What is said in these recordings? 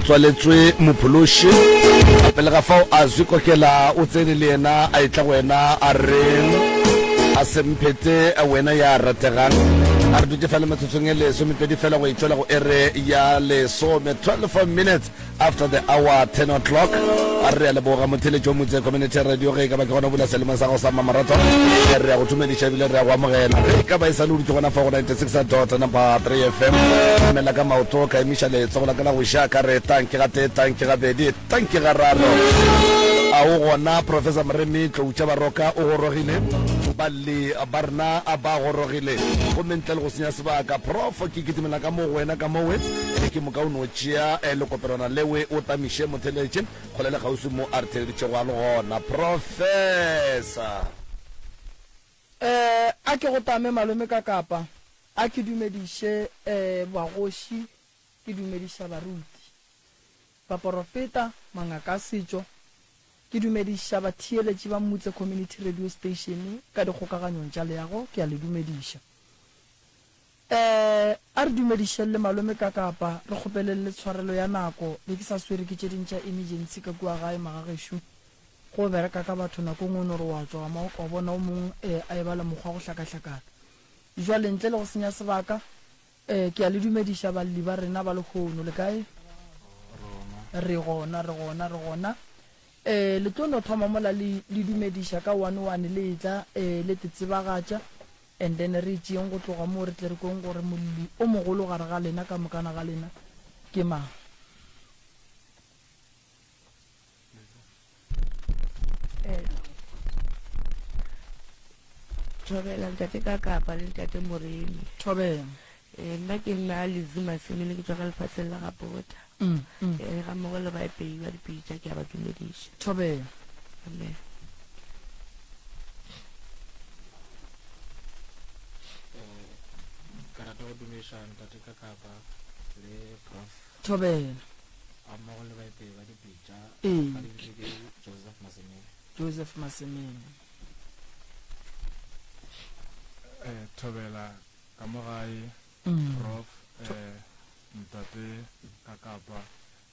Tswaletswe Mophološi. Pele ga fao a zwi kokela o tsene le yena a etla go wena a re a semphete wena ya rategang. A re dutše fela metsotsong e lesomepedi fela go e tšwela go ere ya lesome 12 minutes after the hour 10 o'clock. A re a leboga motheletši wa Motse Community Radio ge e ka ba ke gona bula selemo sa gago sa mamaratho. Re ya go tumediša ebile re ya go amogela ge e ka ba e sa le o dutše gona fa go 96 dot number 3 FM. Emela ka maoto ka emiša letsogo la ka la go ja ka re tanki ga tee tanki gabedi tanki gararo. A o gona Professor Moremi Tloutša Baroka o gorogile balli ba rena ba gorogile gomme ntle le go senya sebaka Prof ke kitimela ka mo go wena ka mowe ke moka o no tšea lekopelwana lewe o tamiše motheletše kgole le kgauswi mo a re theleditšego a le gona. Professor. Eh, a ke go tame malome ka kapa, a ke dumediše eh bagoši, ke dumediša baruti, baporofeta, mangaka a setšo, ke dumediša batheeletši ba Mmutse Community Radio Station ka dikgokaganyong tša leago, ke a le dumediša. Eh, a re dumedišeng le malome ka kapa, re kgopeleng le tshwarelo ya nako, be ke sa swere ke tše ding tša emergency ka kua gae magagešo. Go bereka ka batho nako nngwe o no re wa tšwa wa ma wa bona o mongwe eh a eba le mokgwa wa go hlakahlakana. Jwale ntle le go senya sebaka eh ke a le dumediša balli ba rena ba lehono. Le kae? Re gona, re gona, re gona. Eh le tlo no thoma mola le le dumediša ka one one le etla eh le te tsebagatša And then re tšeeng go tloga moo re tle re kweng gore molli o mogolo gare ga lena ka mokana ga lena ke mang. Thobela ntate ka kapa le ntate Moremi. Thobela. Eh, nna ke nna Lizzy Masimile ke tšwa ka lefatsheng la ga Botha. Mm, mm. Eh, ga mmogo le baepei ba dipitša ke a ba dumediša. Thobela. Amen. Ke rata go dumiša ntate ka kapa le prof Thobela. ga mmogo le baepei ba dipitša Ee. ka lebitso ke Joseph Masemele. Joseph Masemele. Eh, thobela ka mo gae Mm. prof eh, ntate ka kapa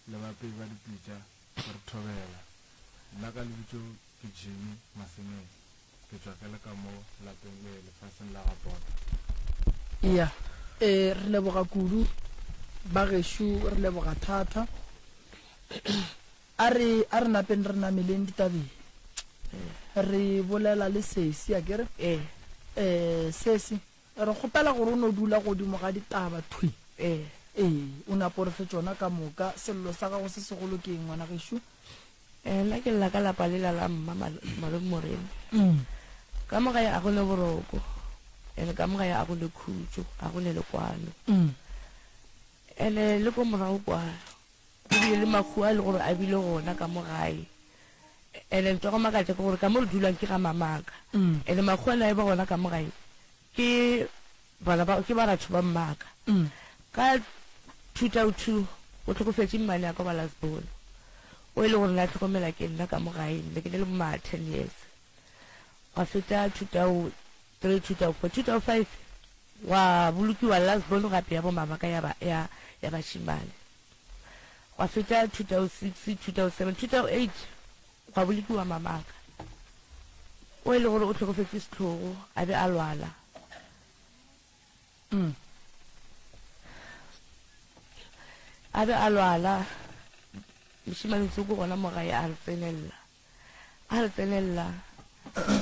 le baepei ba dipitša re thobela nna ka lebitso ke Jimmy Masemeng ke tšwa ke le ka mo lapeng le lefaseng la ga Bota. Ya, e re leboga kudu ba gešo, re leboga thata. A re a re napeng re nameleng ditabeng. Re bolela le sesi, a ke re? Ee. Eh, sesi, re kgopela gore o no dula godimo ga ditaba thwi. Ee. Ee, o napo re fe tšona ka moka. Sello sa gago se segolo ke eng, ngwana gešo? Eh, nna ke lla ka lapa lela la mma malome Moremi. Ka mo gae a go ne boroko, ene ka mo gae a go ne khutšo, a go ne le kwano. Ene le ko morago kwa go bile le mahu a e le gore a bile gona ka mo gae. Ene ntho ya go makatša ke gore ka mo re dulang ke ga mamaka. Ene mahu a ne a e ba gona ka mo gae Ke bana ba, ke baratho ba mmaka. Ka 2002 go hlokofetše mmane ya ka wa last born, o e le gore ne a hlokomela ke nna ka mo gae, ne ke ne le bo ma 10 years. Gwa feta 2003, 2004, 2005 gwa bolokiwa last born gape ya bo mama ka ya ba, ya, ya bašemane. Gwa feta 2006, 2007, 2008 gwa bolokiwa mamaka. O e le gore o hlokofetše sehlogo a be a lwala. Mm. A be a lwala mošemane tsoko gona mo gae a re tsenelela. A re tsenelela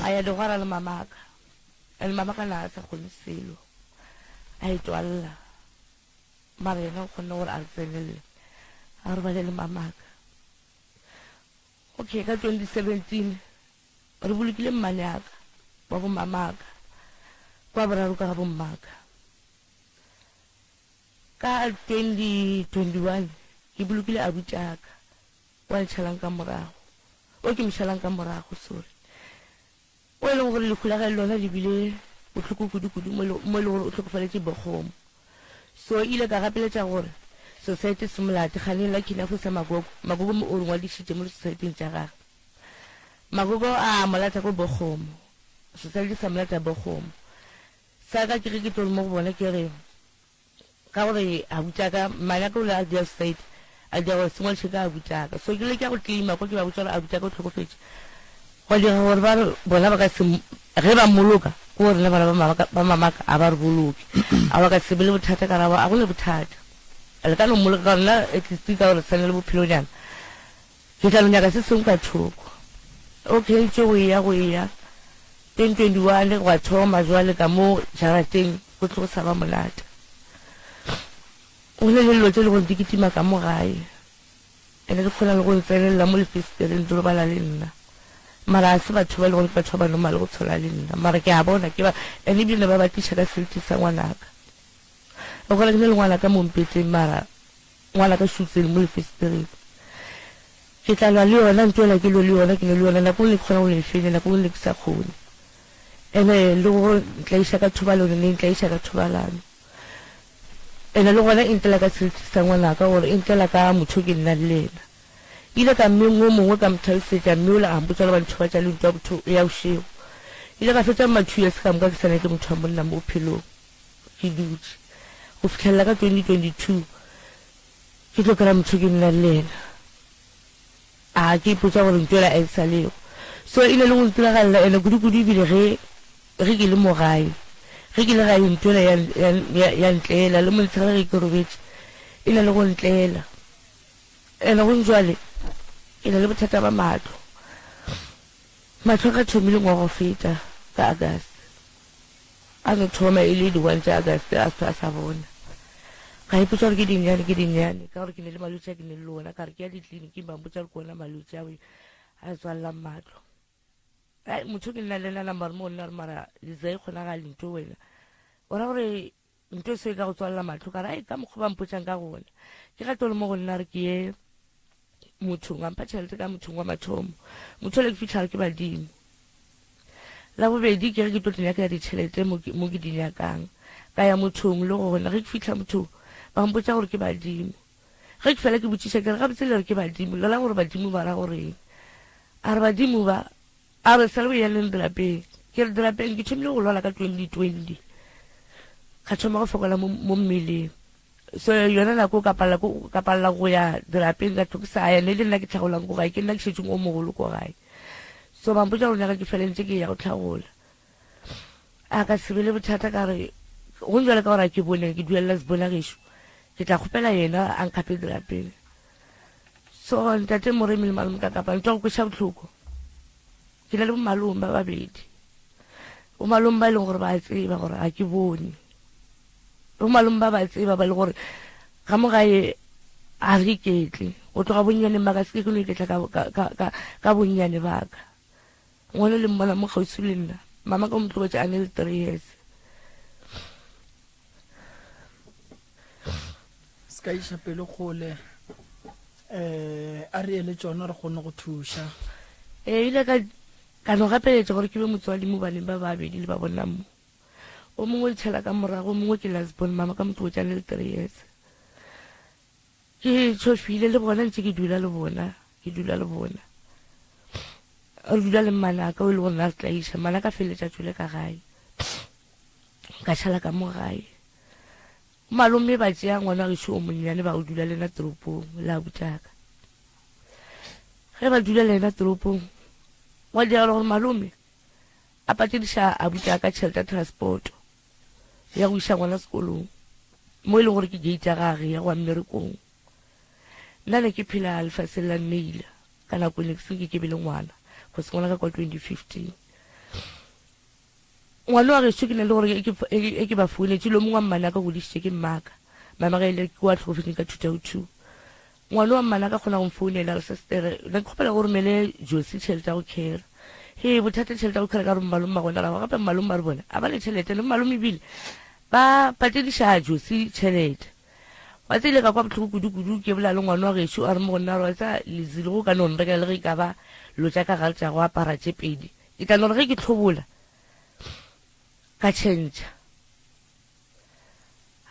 a ya digwara le mamaka. And mamaka na a sa kgone selo. A itwalla. Mara yena o kgonne gore a re tsenelele. A robale le mamaka. Okay, ka 2017 re bolokile mmaneaka wa bomamaka kwa boraro ka ga bommaka. Ka 2021 ke bolokile abutaka wa ntšhalang ka morago, o ke mošalang ka morago, sorry. O e leng gore lehu la gage lona le bile bohloko kudu-kudu mo e lego gore o hlokofaletše Bochum. So ile ka gapeletša gore society se mo late kganeng la Kinafo sa Magogo. Magogo mo o re ngwadišitše mo di-society-ing tša gagwe. Magogo a mo lata ko Bochum. Society sa mo lata Bochum. Sa ka ke ge ke tlo re mo go bona ke re, Ka gore abuti-aka, mmane-aka o ile a dira suicide, a dira gore se ngwadiše ka abuti-aka. So ke ile ke ya go claima ko ke ba botša gore abuti-aka o hlokofetše. Gwa direga gore ba re bona ba ka se, ge ba mmoloka, ke gore rena bana ba mamaka, ba mamaka a ba re boloke. A ba ka se be le bothata ka ra ba, a go ne bothata. Le ka no mmoloka ka gore nna at least ka gore sa na le bophelonyana, ke tla no nyaka se sengwe ka thoko. Okay, ntše go eya go eya, 2021 gwa thoma jwale ka mo jarateng go tlo sa ba monate. Go ne le dilo tše le gore di kitima ka mo gae, ene di kgona le go ntsenelela mo lefesetereng di robala le nna. Mara ga se batho ba e le gore ke batho ba ba normal go tshwana le nna, mara ke a bona ke ba, ene ebile ne ba ba tliša ka seriti sa ngwanaka. O kgona ke ne le ngwanaka mo mpeteng mara Ngwanaka šutseng mo lefesetereng. Ke tla lwa le yona, ntwela ke lwe le yona, ke lwe le yona. Nako nngwe ne ke kgona go e fenya, nako nngwe ne ke sa kgone. Ene le go ntlaiša ka thobalano, ne e ntlaiša ka thobalano. Ene le gona e ntlela ka seriti sa ngwanaka gore e ntlela ka motho ke nnang le yena. Ke ile ka mmeng o mongwe ka mo tlhalosetša mme ola a mpotša gore ba nthobatša le ntwa botho ya bošego. Ile ka fetša ma 2 years ka moka ke sa nyake motho wa monna mo bophelong. Ke dutše go fihlelela ka 2022 ke tlo kry-a motho ke nna le yena. A ke ipotša gore ntho ela a e sa lego. So e ile le go ntiragalela ene kudu-kudu ebile ge ge ke le mo gae. Ge ke le gae ntho ela ya, ya, ya, ya ntlela le motshegare ge ke robetše e na le go ntlela. Ene go jwale ke na le bothata ba mahlo. Mahlo a ka thomile ngwaga go feta ka August. A no thoma e le di one tša August a se a sa bona. Ka ipotša gore ke dinnyane ke dinnyane ka gore ke ne le malwetši a ke ne le ona ka re ke ya ditleliniking ba mpotša gore ke ona malwetši ao a tswalelang mahlo. Ai motho ke nna le nna nama re mo nna re mara Liza e kgonagale ntho wena. O ra gore ntho e se e ka go tswalela mahlo ka re ai ka mokgwa ba mpotšang ka gona. Ke ga tlo le mo go nna re ke ye mothong a mpha tšhelete ka mothong wa mathomo. Motho ole ke fitlha re ke badimo. La bobedi ke ge ke tlo di nyakela ditšhelete mo ke mo ke di nyakang. Ka ya mothong le gona ge ke fihla mothong ba mpotša gore ke badimo. Ge ke fela ke botšiša ke re gabotse le re ke badimo le ra gore badimo ba ra goreng? A re badimo ba a re sa le o ya leng dirapeng. Ke re dirapeng ke thomile go lwala ka 2020 ka thoma go fokola mo mo mmeleng. So yona nako ka palela ka palela go ya dirapeng ka ke sa ya ne le nna ke tlhagolang ko gae ke nna ke šetšeng o mogolo ko gae. So ba mpotša gore nyaka ke fele ntse ke ya go tlhagola. A ka se be le bothata ka re go njale ka gore a ke bone ke duelela sebona gešo. Ke tla kgopela yena a nkgape dirapeng. So ntate Moremi le malome ka kapa ntwa go kweša bohloko. Ke na le bomalome ba babedi. Bomalome ba e leng gore ba tseba gore ga ke bone. Bomalome ba ba tseba ba le gore ga mo gae a re iketle. Go tloga bonnyaneng ba ka se ke ke no iketla ka, ka, ka, ka, ka bonnyane ba ka. Ngwana le mmona mo kgauswi le nna. Mama ka mo tlogetše a ne le 3 years. Se ka iša pelo kgole. Eh, a re ele tšona re kgone go thuša. Ee, ile ka ka no gapeletša gore ke be motswadi mo baneng ba babedi le ba bona mo. O mongwe o ntšhala ka morago, o mongwe ke last born, mama ka motho o tšane le 3 years. Ke tšhofile le bona ntse ke dula le bona, ke dula le bona. Re dula le mmanaka o e le gore na re tlaiša, mmanaka feletša tšwele ka gae. Ka šala ka mo gae. Malome ba tšea ngwana gešo o monnyane ba go dula le na toropong le abutaka. Ge ba dula le yena toropong, gwa diragala gore malome. A patediša abuti a ka tšhelete ya transport ya go iša ngwana sekolong mo e leng gore ke gate ya gage ya go ya mmerekong. Nna ne ke phela lefaseng la nneila ka nako ne ke se ke ke be le ngwana go se ngwana ka kwa 2015. Ngwana wa gešo ke na le gore e ke, e, e ke ba founetše le mongwe wa mmane a ka godišitše ke mmaka. Mama ge ile ke wa tlhokofetšeng ka 2002. Ngwana wa mmane a ka kgona go mfounela re sestere ne ke kgopela go romele Josi tšhelete ya go khera. He bothata tšhelete ya go khera ka re mmalome ba gona ra gape mmalome ba re bona a ba le tšhelete le mmalome ebile ba patediša Josi tšhelete. Wa tsile ka kwa bohloko kudu kudu ke bolela le ngwana wa gešo a re mo go nna re wa tsa lezile go ka no nrekela le ge e ka ba lo tša ka gare tša go apara tše pedi. Ke tla no re ge ke hlobola ka tšhentšha.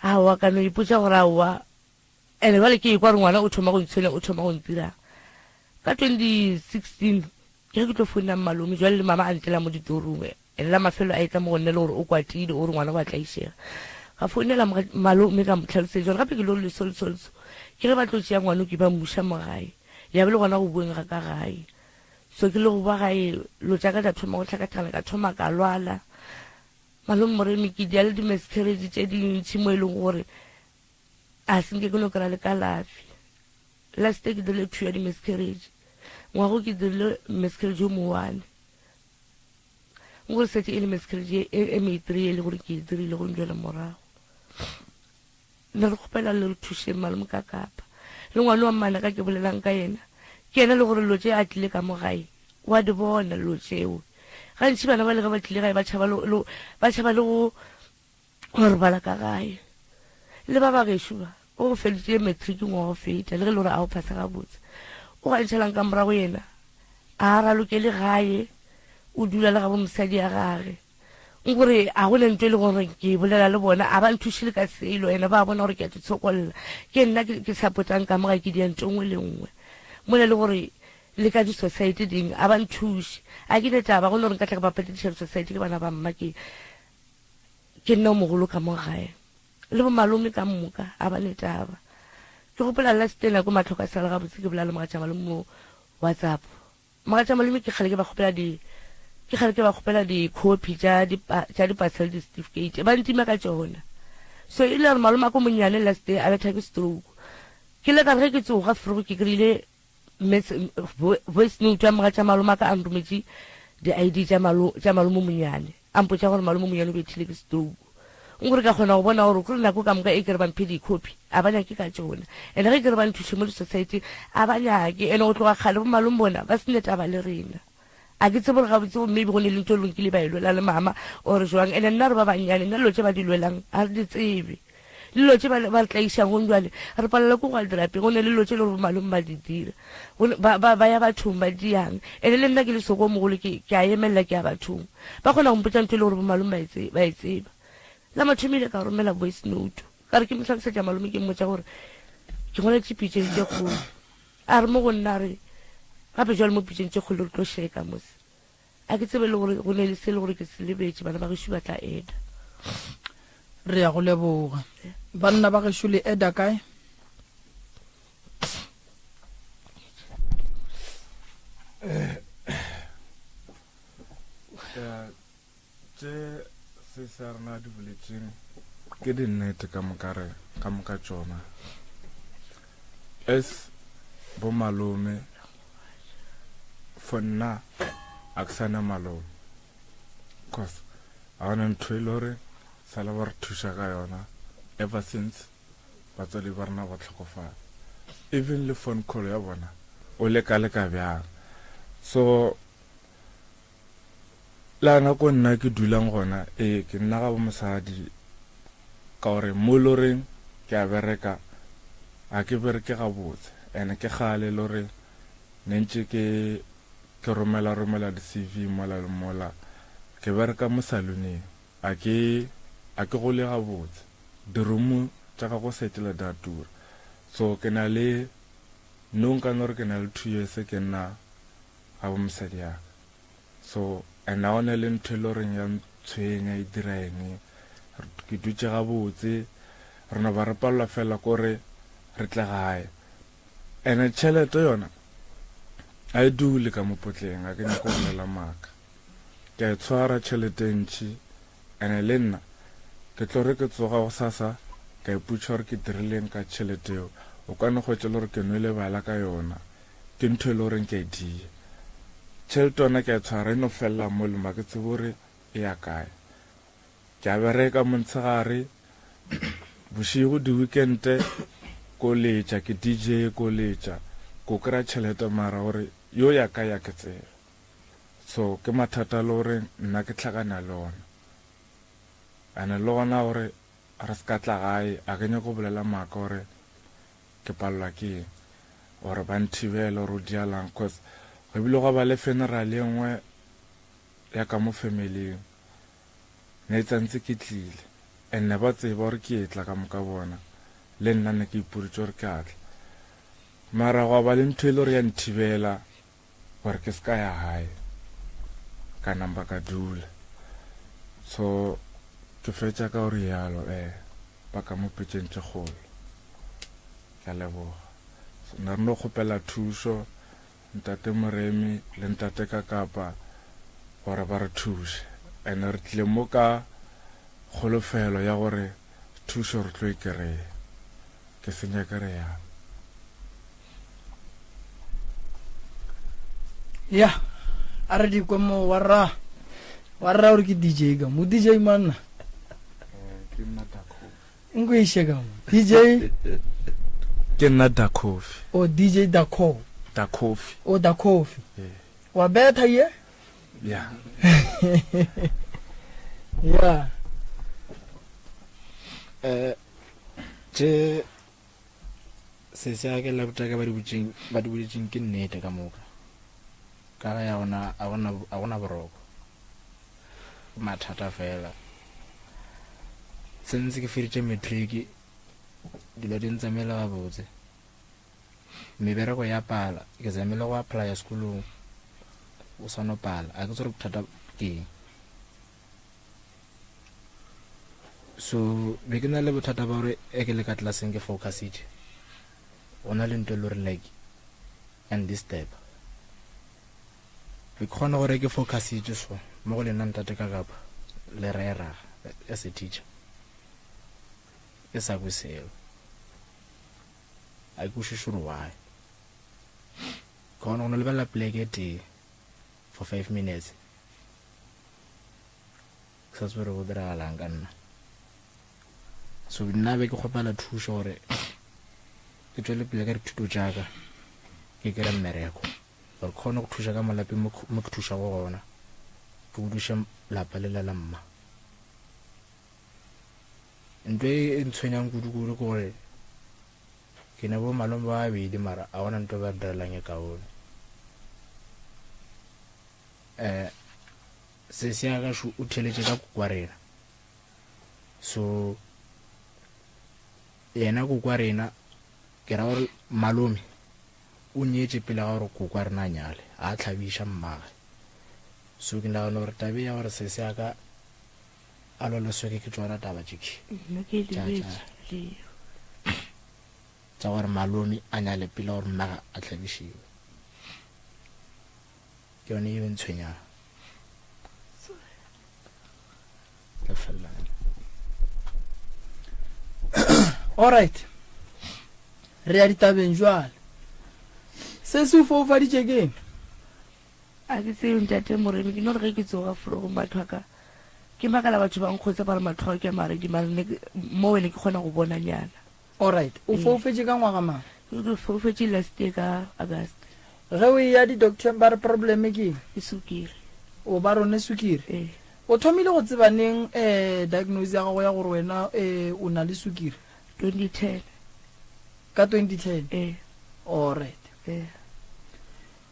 Aowa ka no ipotša gore aowa ene jale ke ekwa gore ngwana o thoma go ntshwenya o thoma go ntirang. Ka 2016 ke ge ke tlo founela mmalome jwale le mama a ntlela mo ditorong ene la mafelo a etla mo go nne le gore o kwatile o re ngwana wa tlaišega. Ga founela malome ka mo tlhalosetša gore gape ke lo leso leso leso ke ge ba tlo tšea ngwana ke ba mmuša mo gae ya be le gona go boeng ga ka gae. So ke le go ba gae lo tša ka tša thoma go hlakahlakana ka thoma ka lwala. Malome Moremi ke dia le di-miscarriage tše dintši mo e leng gore a se nke ke no kry-a le kalafi. Last year ke dirile two ya di-miscarriage, ngwago ke dirile miscarriage o mo-one. Nkore setse e le miscarriage e, e me-three e le gore ke e dirile go njwele morago. Ne re kgopela le re thušeng malome ka kapa le ngwane wa mmana ka ke bolelang ka yena ke yena le gore lo tše a tlile ka mo gae wa di bona lo tšeo gantši bana ba le ge ba tlile gae ba tšhaba le ba tšhaba le go go robala ka gae le ba ba gešo ba o go feditše matric ngwa go feta le ge le gore a o phasa gabotse o gantšhelang ka morago yena a ralokele gae o dula le gabo mosadi ya gage Nkore a go ne ntho e le gore ke bolela le bona a ba nthuše le ka selo ene ba bona gore ke a tshokolla ke nna ke supportang ka moga ke dia ntho nngwe le nngwe mole le gore le ka di-society ding a ba nthuše a ke ne taba go ne gore nka tla ka ba patediša di-society ke bana ba mma ke ke nna o mogolo ka mo gae le bo malome ka moka a ba ne taba ke gopola last nako matlhoko a sale gabotse ke bolela le mogatša malome mo WhatsApp Mogatša malome ke kgale ke ba kgopela di ke kgale ke ba kgopela di-copy tša tša dipasa le di-certificate ba ntima ka tšona so e le gore malome a ko monnyane last day a betha ke stroke ke le ka re ge ke tsoga frogo ke kry-ile voice note ya mogatša malome a ka a nrometše di-id tša malome monnyane a mpotša gore malome monyane o bethile ke stroke nkore ka kgona go bona gore kore nako ka moka e ke re ba mphe di-copy a ba nyake ka tšona and ge ke re ba nthuše mo di-society a ba nyake and go tloga kgale bo malome bona ba sene taba le rena a ke tsebe gore gabotse maybe go ne le ntho e leng kile ba e lwela le mama or jwang and nna re ba bannyane nna dilo tse ba di lwelang ga re di tsebe Le dilo tše ba ba re tlaišang gomme bjale re palelwa ke go ya dirapeng. Go ne le dilo tše e le gore bomalome ba di dira. Ba, ba, ba ya bathong ba diang. Ene le nna ke le soko o mogolo ke, ke a emelela ke ya bathong. Ba kgona go mpotša ntho e le gore bomalome ba e tse, ba e tseba. La mathomo ile ka romela voice note. Ka re ke mo hlalosetša malome ke mmotša gore ke ngwaletše pitšeng tše kgolo. A re mo go nna a re gape jwale mo pitšeng tše kgolo re tlo sheka mos. A ke tsebe le gore go ne le se le gore ke se lebetše, bana ba gešo ba tla eda. Re ya go leboga. Banna ba gešo le eda kae? Tše se sa rena di boletšeng ke dinnete ka moka re ka moka tšona as bo malome for nna a ke sana malome cause ga gona ntho e le gore sa le ba re thuša ka yona ever since batswadi ba rena ba tlhokofala even le phone call ya bona o leka leka bjang so La nako nna ke dulang gona, ee, ke nna ga bo mosadi, ka gore mo loreng ke a bereka, ga ke bereke gabotse, and ke kgale lore ne ntše ke ke romela romela di-C_V mola le mola, ke bereka mo saloneng, a ke a ke gole gabotse, di-room tša ka go setela di a tura, so ke na le no nka no re ke na le 2 years ke nna ga bo mosadi ya ka. So and ga gona le ntho e le goreng ya ntshwenya e dira eng, ke dutše gabotse, re no ba re palelwa fela kore re tle gae. And tšhelete yona ga e dule ka mo potleng, ga ke nyake go bolela maaka. Ke a e tshwara tšhelete e ntši, ene le nna ke tlo re ke tsoga gosasa ka ipotša gore ke dirileng ka tšhelete eo. O ka no hwetša le gore ke nwele bala ka yona. Ke ntho e le goreng ke a e dia. Tšhelete yona ke a e tshwara e no felela mo le mo, ga ke tsebe gore e ya kae. Ke a bereka montshegare, bošego, di-weekend-e ko letša, ke DJ ko letša, ko kry-a tšhelete mara gore yo ya kae a ke tsebe. So ke mathata le gore nna ke hlakana le ona. And le gona gore re se ka tla gae, a ke nyake go bolela maaka gore ke palelwa ke eng or ba nthibele gore o dialang cause go bile gwa ba le funeral e nngwe ya ka mo familing ne e tsantse ke tlile and ne ba tseba gore ke etla ka moka bona le nna ne ke ipoditse gore ke a tla mara gwa ba le ntho e le gore ya nthibela gore ke se ka ya gae ka namba ka dula so ke fetša ka gore yalo eh ba ka mo pitšeng tše kgolo ke a leboga ne re no kgopela thušo ntate Moremi le ntate Kakapa gore ba re thuše and re tlile mo ka kgolofelo ya gore thušo re tlo e kry-a ke senya ke re yalo. Ya a re dikwe mo wa rra wa rra gore ke DJ ka mo DJ manna ke nna Dacofi nko iše ka mo DJ ke nna Dacofi o DJ Daco Dacofi o Dacofi wa betha ye ya ya eh tše sesi a ke labotaka ba di botšeng ba di boletšeng ke nnete ka moka ka ge a gona a gona a gona boroko mathata fela sentse ke feditše matric dilo di ntsamele gabotse mebereko ya pala ke zamile go applya sekolong o sa no pala a ke tsore bothata ke eng so be ke na le bothata ba gore e ke le ka tlelaseng ke focusitše go na le nto e le gore like and this step be ke kgona gore ke focusitše so mo go lena ntate ka kapa le rera as a teacher ke sa kwe selo a ke kwešiše gore why ke kgona go no lebelela pleke e tee for 5 minutes ke sa tsebe gore go diragalang ka nna so nna be ke kgopela thušo gore ke tswele pele ka dithuto tšaka ke kry mmereko gore ke kgone go thuša ka malapeng mo ke thušago gona ke buduše lapa le la la mma ntho e ntshwenyang kudu-kudu ke gore ke ne bo malome ba babedi mara a gona ntho ba direlang e kaone um sesi ya ka o theletše ka kokwa rena so yena kokwa rena ke ra gore malome o nyetše pele ga gore kokwa rena a nyale a tlhabiša mmage so ke nagana gore tabe ya gore sesi ya ka a lwale sweke ke tsona taba tšeke tša gore malome a nyale pele gore mmage a tlhabišiwe Ke yone e ntshwenyang. Tla felela. All right. Re ya ditabeng jwale. Se se o foufaditše ke eng? A ke tsebe ntate Moremi, ke no re ge ke tsoga florong batho ba ka ke makala batho ba nkgotsa ba re matlho a ke a maredi mare mo wene ke kgona go bona nyana. Alright, o foufetše ka ngwaga mang? Ke foufetše last year ka August. Ge o eya di-doctoreng ba re problem ke eng? Ke sukiri. O ba rone sukiri? Ee. O thomile go tseba neng um diagnose ya gago ya gore wena um o na le sukiri? 2010. Ka 2010? Ee. Alright. Ee.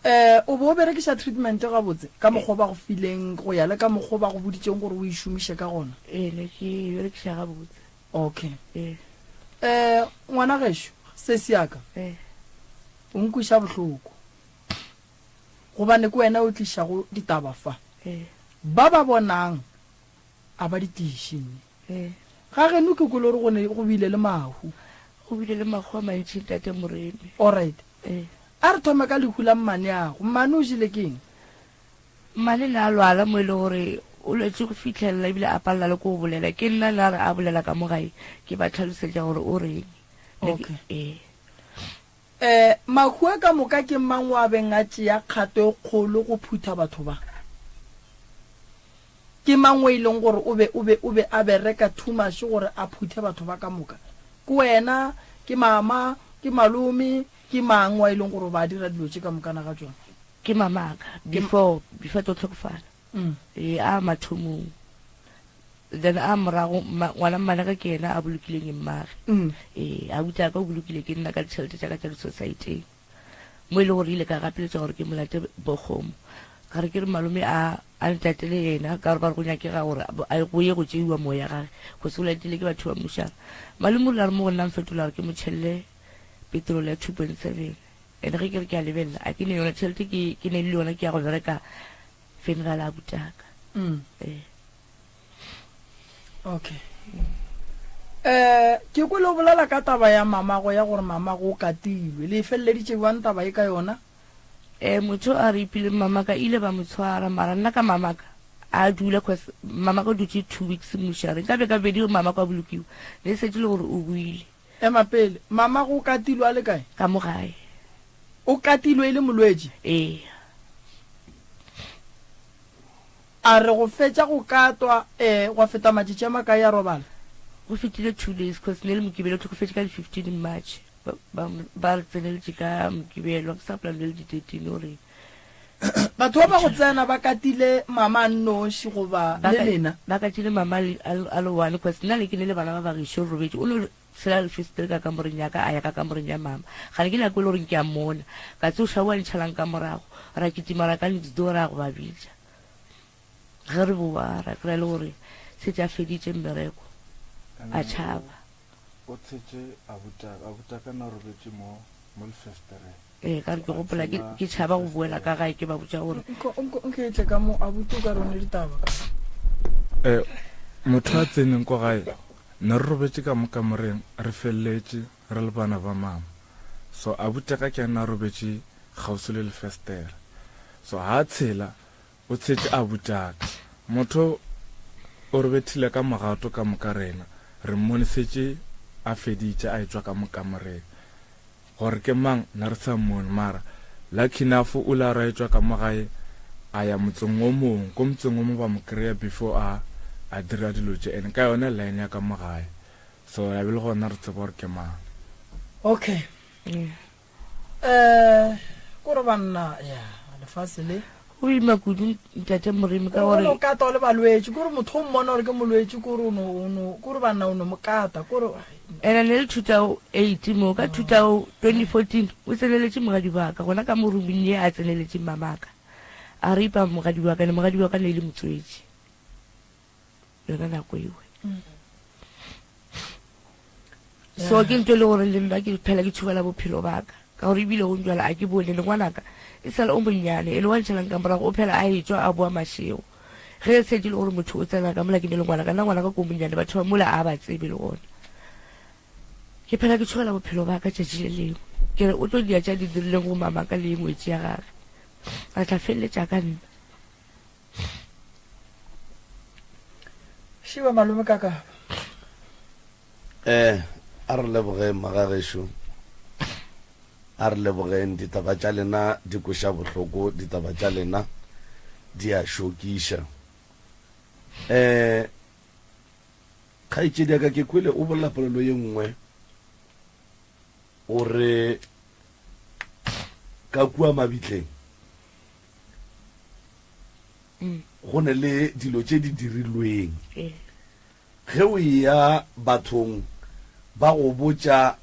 Um o be o berekiša treatment gabotse ka mokgwa ba go fileng go ya le ka mokgwa ba go boditšeng gore o e šomiše ka gona? Ee, ne ke e berekiša gabotse. Okay. Ee. Eh, ngwana gešo, sesi ya ka. Ee. O nkweša bohloko. Gobane ke wena o tlišago ditaba fa. Ee. Ba ba bonang a ba di tliše nne. Ee. Ga geno ke kwele gore go ne go bile le mahu. Go bile le mahu a mantši ntate Moremi. Alright. Ee. A re thome ka lehu la mmaneago. Mmane o jele ke eng? Mmane ne a lwala mo e le gore o lwetše go fihlelela ebile a palela le ko go bolela. Ke nna ne a re a bolela ka mo gae ke ba tlhalosetša gore o reng. Ne ke- Okay. Ee. Um mahu a ka moka ke mang wa beng a tšea kgato e kgolo go phutha batho ba? Ke mang o e leng gore o be, o be, o be a bereka too much gore a phuthe batho ba ka moka? Ke wena? Ke mama? Ke malome? Ke mang wa e leng gore o ba a dira dilo tše ka mokana ga tšona? Ke mamaka before, before a tlo hlokofala. Ee, a mathomong. Then a morago, ma, ngwana mmanaka ke yena a bolokileng mmage. Ee, abuti a ka o bolokile ke nna ka ditšhelete tša ka tša di-society-eng. Mo e le gore ile ka gapeletša gore ke mo late bokgomo. Ka re ke re malome a, a ntatele yena, ka gore ba re go nyakega gore a, go ye go tšeiwa moya gage, go se o latile ke batho ba mmušang. Malome o rile a re mo go nna a mfetola gore ke mo tšhelle petrol ya 2.7. And ge ke re ke a lebelela, a ke ne yona tšhelete ke, ke ne le yona ke ya go bereka funeral a butaka. Ee. Okay. Eh, ke kwele o bolela ka taba ya mamago ya gore mamago o katilwe. Le e feleleditše bjang taba e ka yona? Eh, motho a re ipile mamaka ile ba mo tshwara mara nna ka mamaka a dula cause mamaka o dutše 2 weeks mošare nka be ka bedi mamaka a bolokiwa ne setse le gore o buile. Ema pele, mamago o katilwe a le kae? Ka mo gae. O katilwe e le molwetši? Ee. A re go fetša go katwa, ee, gwa feta matšatši a makae a robala? Go fetile 2 days cause ne le Mokibelo, o hlokofetše ka di 15 March. Ba, ba, ba re tseneletše ka Mokibelo, ke sa gopola ne le di 13 or eng. Batho ba ba go tsena ba katile mama a nnoši goba Ba le ka, lena? ba katile mama a le, a le, a le one cause nna ne ke ne le bana ba ba gešo re robetše. O no tshela lefesetere ka kamoreng ya ka, a ya ka kamoreng ya mama. Gane ke nako e le goreng ke a mmona. Ka tsoša o a ntšhalang ka morago. Ra kitima ra ka next door ra go ba bitša. Ge re boa ra kry-a le gore setse a feditše mmereko, a tšhaba. O tshetše abutaka, abutaka na robetše mo mo lefesetereng. Ee, ka re ke gopola ke ke tšhaba go boela ka gae ke ba botša gore. Nko nko nke tle ka mo abuti o ka re o ne ditaba ka. Eh, motho a tseneng ko gae ne re robetše ka mo kamoreng re feleletše re le bana ba mama. So abutaka ke ena a robetše kgauswi le lefestere. So ha a tshela O tshetše abutaka. Motho o re bethile ka mogato ka moka rena. Re mmone setše a feditše a etšwa ka mo kamoreng. Gore ke mang ne re sa mmone mara lucky enough o ile a re a etšwa ka mo gae a ya motseng o mongwe. Ko motseng o mongwe ba mo kry-a before a a dira dilo tše and ka yone line ya ka mo gae. So ya be le gona re tseba gore ke mang. Okay. Eh, kore banna ya lefase le. Go ima kudu ntate Moremi ka gore. O no kata o le balwetši kore motho o mmona gore ke molwetši kore o no o no kore banna o no mo kata kore. Ena ne le 2008 mo ka 2014 o tseneletše mogadi wa ka gona ka mo rooming ye a tseneletše mamaka a ripa mogadi wa ka ne mogadi wa ka ne e le motswetši. Yona nako ewe. So ke ntho e le gore le nna ke phela ke tšhogela bophelo ba ka. Ka gore ebile go njwala a ke bone le ngwanaka e sale o monnyane e le wa ntšhalang ka morago o phela a etšwa a boa mašego. Ge e setse e le gore motho o tsena ka mola ke ne le ngwanaka nna ngwanaka ko monnyane batho ba mola a ba tsebe le gona. Ke phela ke tšhogela bophelo ba ka tšatši le lengwe. Ke re o tlo dia tša di dirileng go mamaka le ngwetši ya gage. A tla feleletša ka nna. Šiba malome ka kapa. Eh, a re lebogeng magagešo. A re lebogeng ditaba tša lena di kweša bohloko, ditaba tša lena di a šokiša. Eh, kgaetšedi ya ka ke kwele o bolela polelo ye nngwe o re ka kua mabitleng Go ne le dilo tše di dirilweng. Ge o eya bathong ba go botša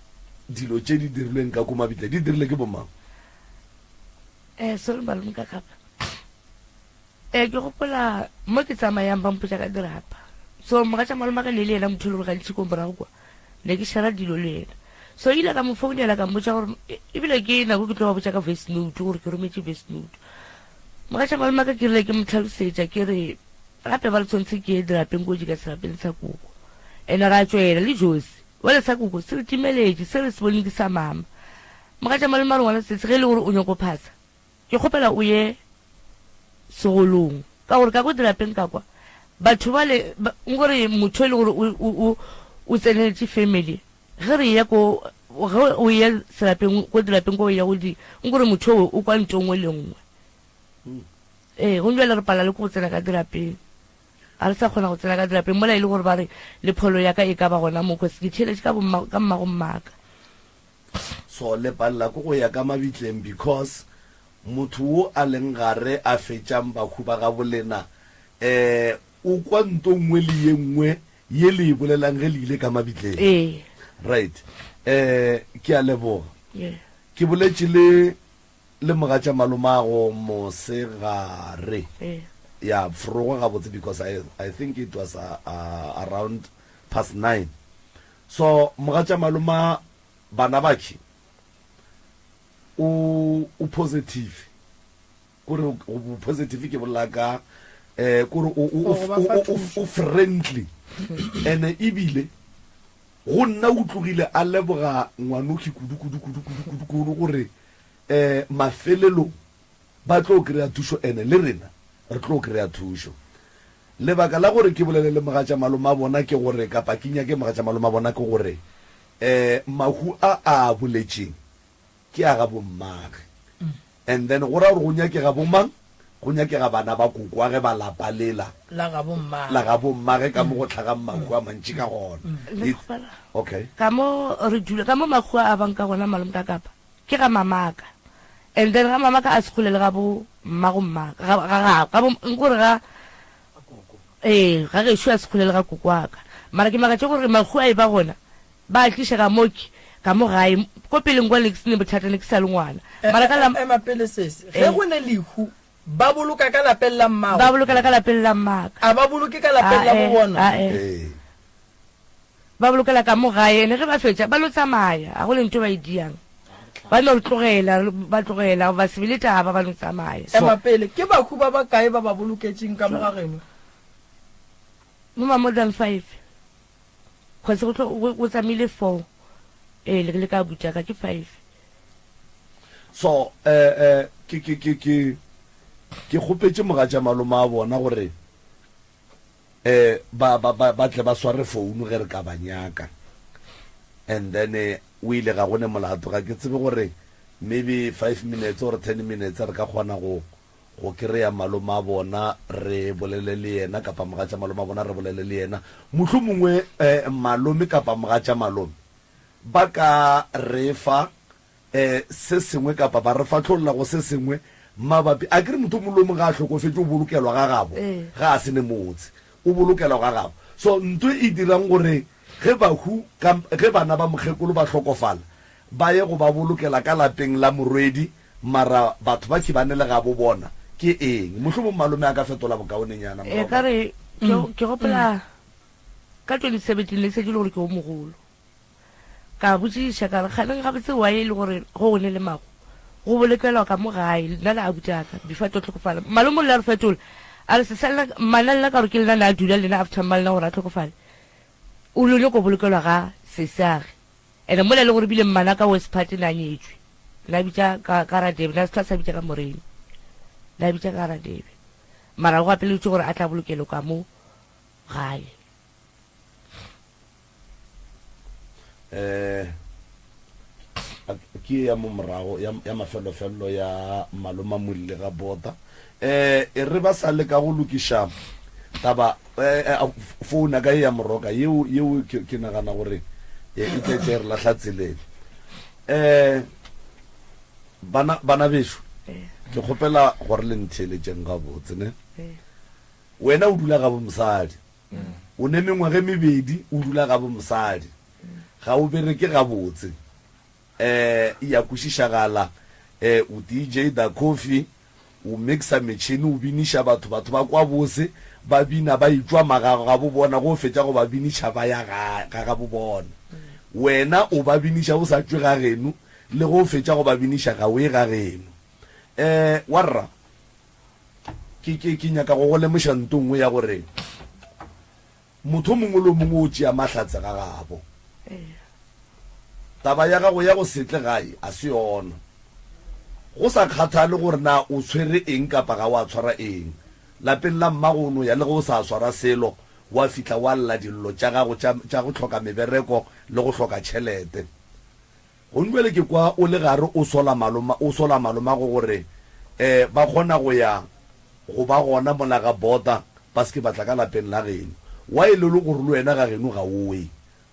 dilo tše di dirilweng ka ko mabitleng, di dirile ke bomang? Eh, sorry malome ka kapa. Eh, ke gopola mo ke tsamayang ba mpotša ka dirapa. So mogatša malome ka ne le yena motho e le gore gantši ko morago kwa. Ne ke shera dilo le yena. So ile ka mo founela ka mmotša gore ebile ke nako ke tlo ba botša ka voice note gore ke rometše voice note. Mogatša malome ka ke rile ke mo tlhalosetša ke re gape ba re tshwanetse ke ye dirapeng ko ka serapeng sa koko ene ra tšwela le josi wele sa koko se re timeletše se re se boneng ke sa mama. Mogatša malome a re ngwana sese ge e le gore o nyoko phasa ke kgopela o ye. segolong ka gore ka ko dirapeng ka kwa batho bale nkore motho e le gore o o tseneletše family ge re ya ko ge o ya serapeng ko dirapeng ko o ya go di nkore motho o o kwa nto nngwe le nngwe hmm. ee go jale re pala le ko go tsena ka dirapeng ga re sa kgona go tsena ka dirapeng mola e le gore ba re le pholo ya ka e ka ba gona mo cause ke theeletše ka ka mmago mmaka so le palela ko go ya ka mabitleng because Motho wo a leng gare a fetšang bahu ba gabolena, um o kwa nto nngwe le ye nngwe ye le e bolelang ge le ile ka mabitleng. Ee. Right. Um ke a leboga. Yeah. Ke boletše le, le mogatša malomago mosegare. Ee. Ya, forogo gabotse because I, I think it was uh, uh, around past nine. So, mogatša maloma bana bakhe, o o positive kore o positive ke bolela ka eh kore o o o o friendly ene ebile go nna o tlogile a leboga ngwanoki kudu kudu kudu kudu kudu kudu gore eh mafelelong ba tlo kry-a thušo ene le rena re tlo kry-a thušo lebaka la gore ke bolele le mogatša malome a bona ke gore kapa ke nyake mogatša malome a bona ke gore um mahu a a boletšeng ke a ga bommage and then go ra gore go nyakega bomang go nyakega bana ba kokoage ba lapa lela la ga bommage la ga bommage ka mo go tlhagang mahu a mantši ka gona Le kgopela. okay Ka mo re dula ka mo makgowa a bang ka gona malome ka kapa ke ga mamaka and then ga mamaka a se kgole le ga bo mmago mmaka ga ga ga ga bo nkore ga ee ga gešo a se kgole le ga koko wa ka mara ke makatše gore makgowa e ba gona Ba tliša ka mo ke, ka mo gae. Ko peleng kwa ne ke se ne bothata, ne ke sa le ngwana. Mara ka la. Ema pele sesi. Ge go ne lehu, ba boloka ka lapeng la mmago? Ba bolokela ka lapeng la mmaka. A ba boloke ka lapeng la bo bona? Ae. Ba bolokela ka mo gae, ene ge ba fetša ba lo tsamaya, ga go le ntho ba e diang. Ba no re tlogela, ba tlogela, ba se be le taba, ba no tsamaya. Ema pele, ke bahu ba bakae ba ba boloketšeng ka mo ga geno? Mo ma more than five. Cause go tlo go tsamile four ee le le ka butša ka ke five. So eh eh ke ke ke ke ke kgopetše mogatša malome a bona gore eh ba ba ba ba tle ba sware founu ge re ka ba nyaka and then eh, o ile ga go ne molato ga ke tsebe gore maybe five minutes or ten minutes re ka kgona go Go kereya malome a bona re bolele le yena kapa mogatša malome a bona re bolele le yena. Mohlomongwe malome kapa mogatša malome ba ka re fa se sengwe kapa ba re fahlolla go se sengwe mabapi. Akere motho o mongwe le o mongwe ga a hlokofetše o bolokelwa ga gabo, ga a se ne motse, o bolokelwa ga gabo. So nto e dirang gore ge bahu ka ge bana ba mokgekolo ba hlokofala ba ye go ba bolokela ka lapeng la morwedi Mara batho ba tšibane le gabo bona ke eng? Mohlomong malome a ka fetola bokaonenyana E ka re ke ke gopola ka 2017 ne šetše le gore ke o mogolo. Ka botšiša ka re kganeng gabotse why e le gore go go ne le mago go bolokelwa ka mo gae nna le abuti a ka before a tlo hlokofala. Malome o ile a re fetola a re se sa nna mmana le nna ka gore ke lena ne a dula le nna after mmalena gore a hlokofale o lo nyako bolokelwa ga sesiage. Ene mola e le gore bile mmanaka West Part na nyetšwe, na bitša ka, ka Radebe, na se sa bitša ka Moremi, na bitša ka Radebe. Mara go gapeleditšwe gore a tla bolokelwe ka mo gae. Eh, ke ya mo morago ya, ya mafelofello ya maloma Molle ga bota. Eh, e re ba sa leka go lokiša taba eh, eh, founa ka ye ya moroka yeo yeo ke, ke nagana gore eh, e tle tle re lahla tseleng. Eh, bana bana bešo ke kgopela gore le ntheeletšeng gabotse ne. Wena o dula gabo mosadi. O ne mengwaga e mebedi o dula gabo mosadi. Ga o bereke gabotse. Eh, e a kwešišagala. Eh, o DJ Da Coffee, o mixa metšhene, o biniša batho, batho ba kwa bose, ba bina ba etšwa magagabo bona, ge o fetša go ba biniša ba ya ga, ga gabo bona. Wena o ba biniša o sa tšwe ga geno, le ge o fetša go ba biniša ga o ye ga geno. Eh, warra, ke, ke, ke nyaka go go lemoša nto nngwe ya gore, Motho o mongwe le o mongwe o tšea mahlatse ga gabo. Taba ya gago ya go se tle gae a se yona. Go sa kgathale gore na o tshwere eng kapa ga wa tshwara eng, lapeng la mmago o no ya le ge o sa swara selo, wa fihla wa lla dillo tša gago tša, tša go hloka mebereko le go hloka tšhelete. Gong bjale ke kwa o le gare o sola maloma, o sola malomago gore um ba kgona go ya go ba gona mola ga bota ba se ke ba tla ka lapeng la geno. Wa e le le gore le wena ga geno ga o ye.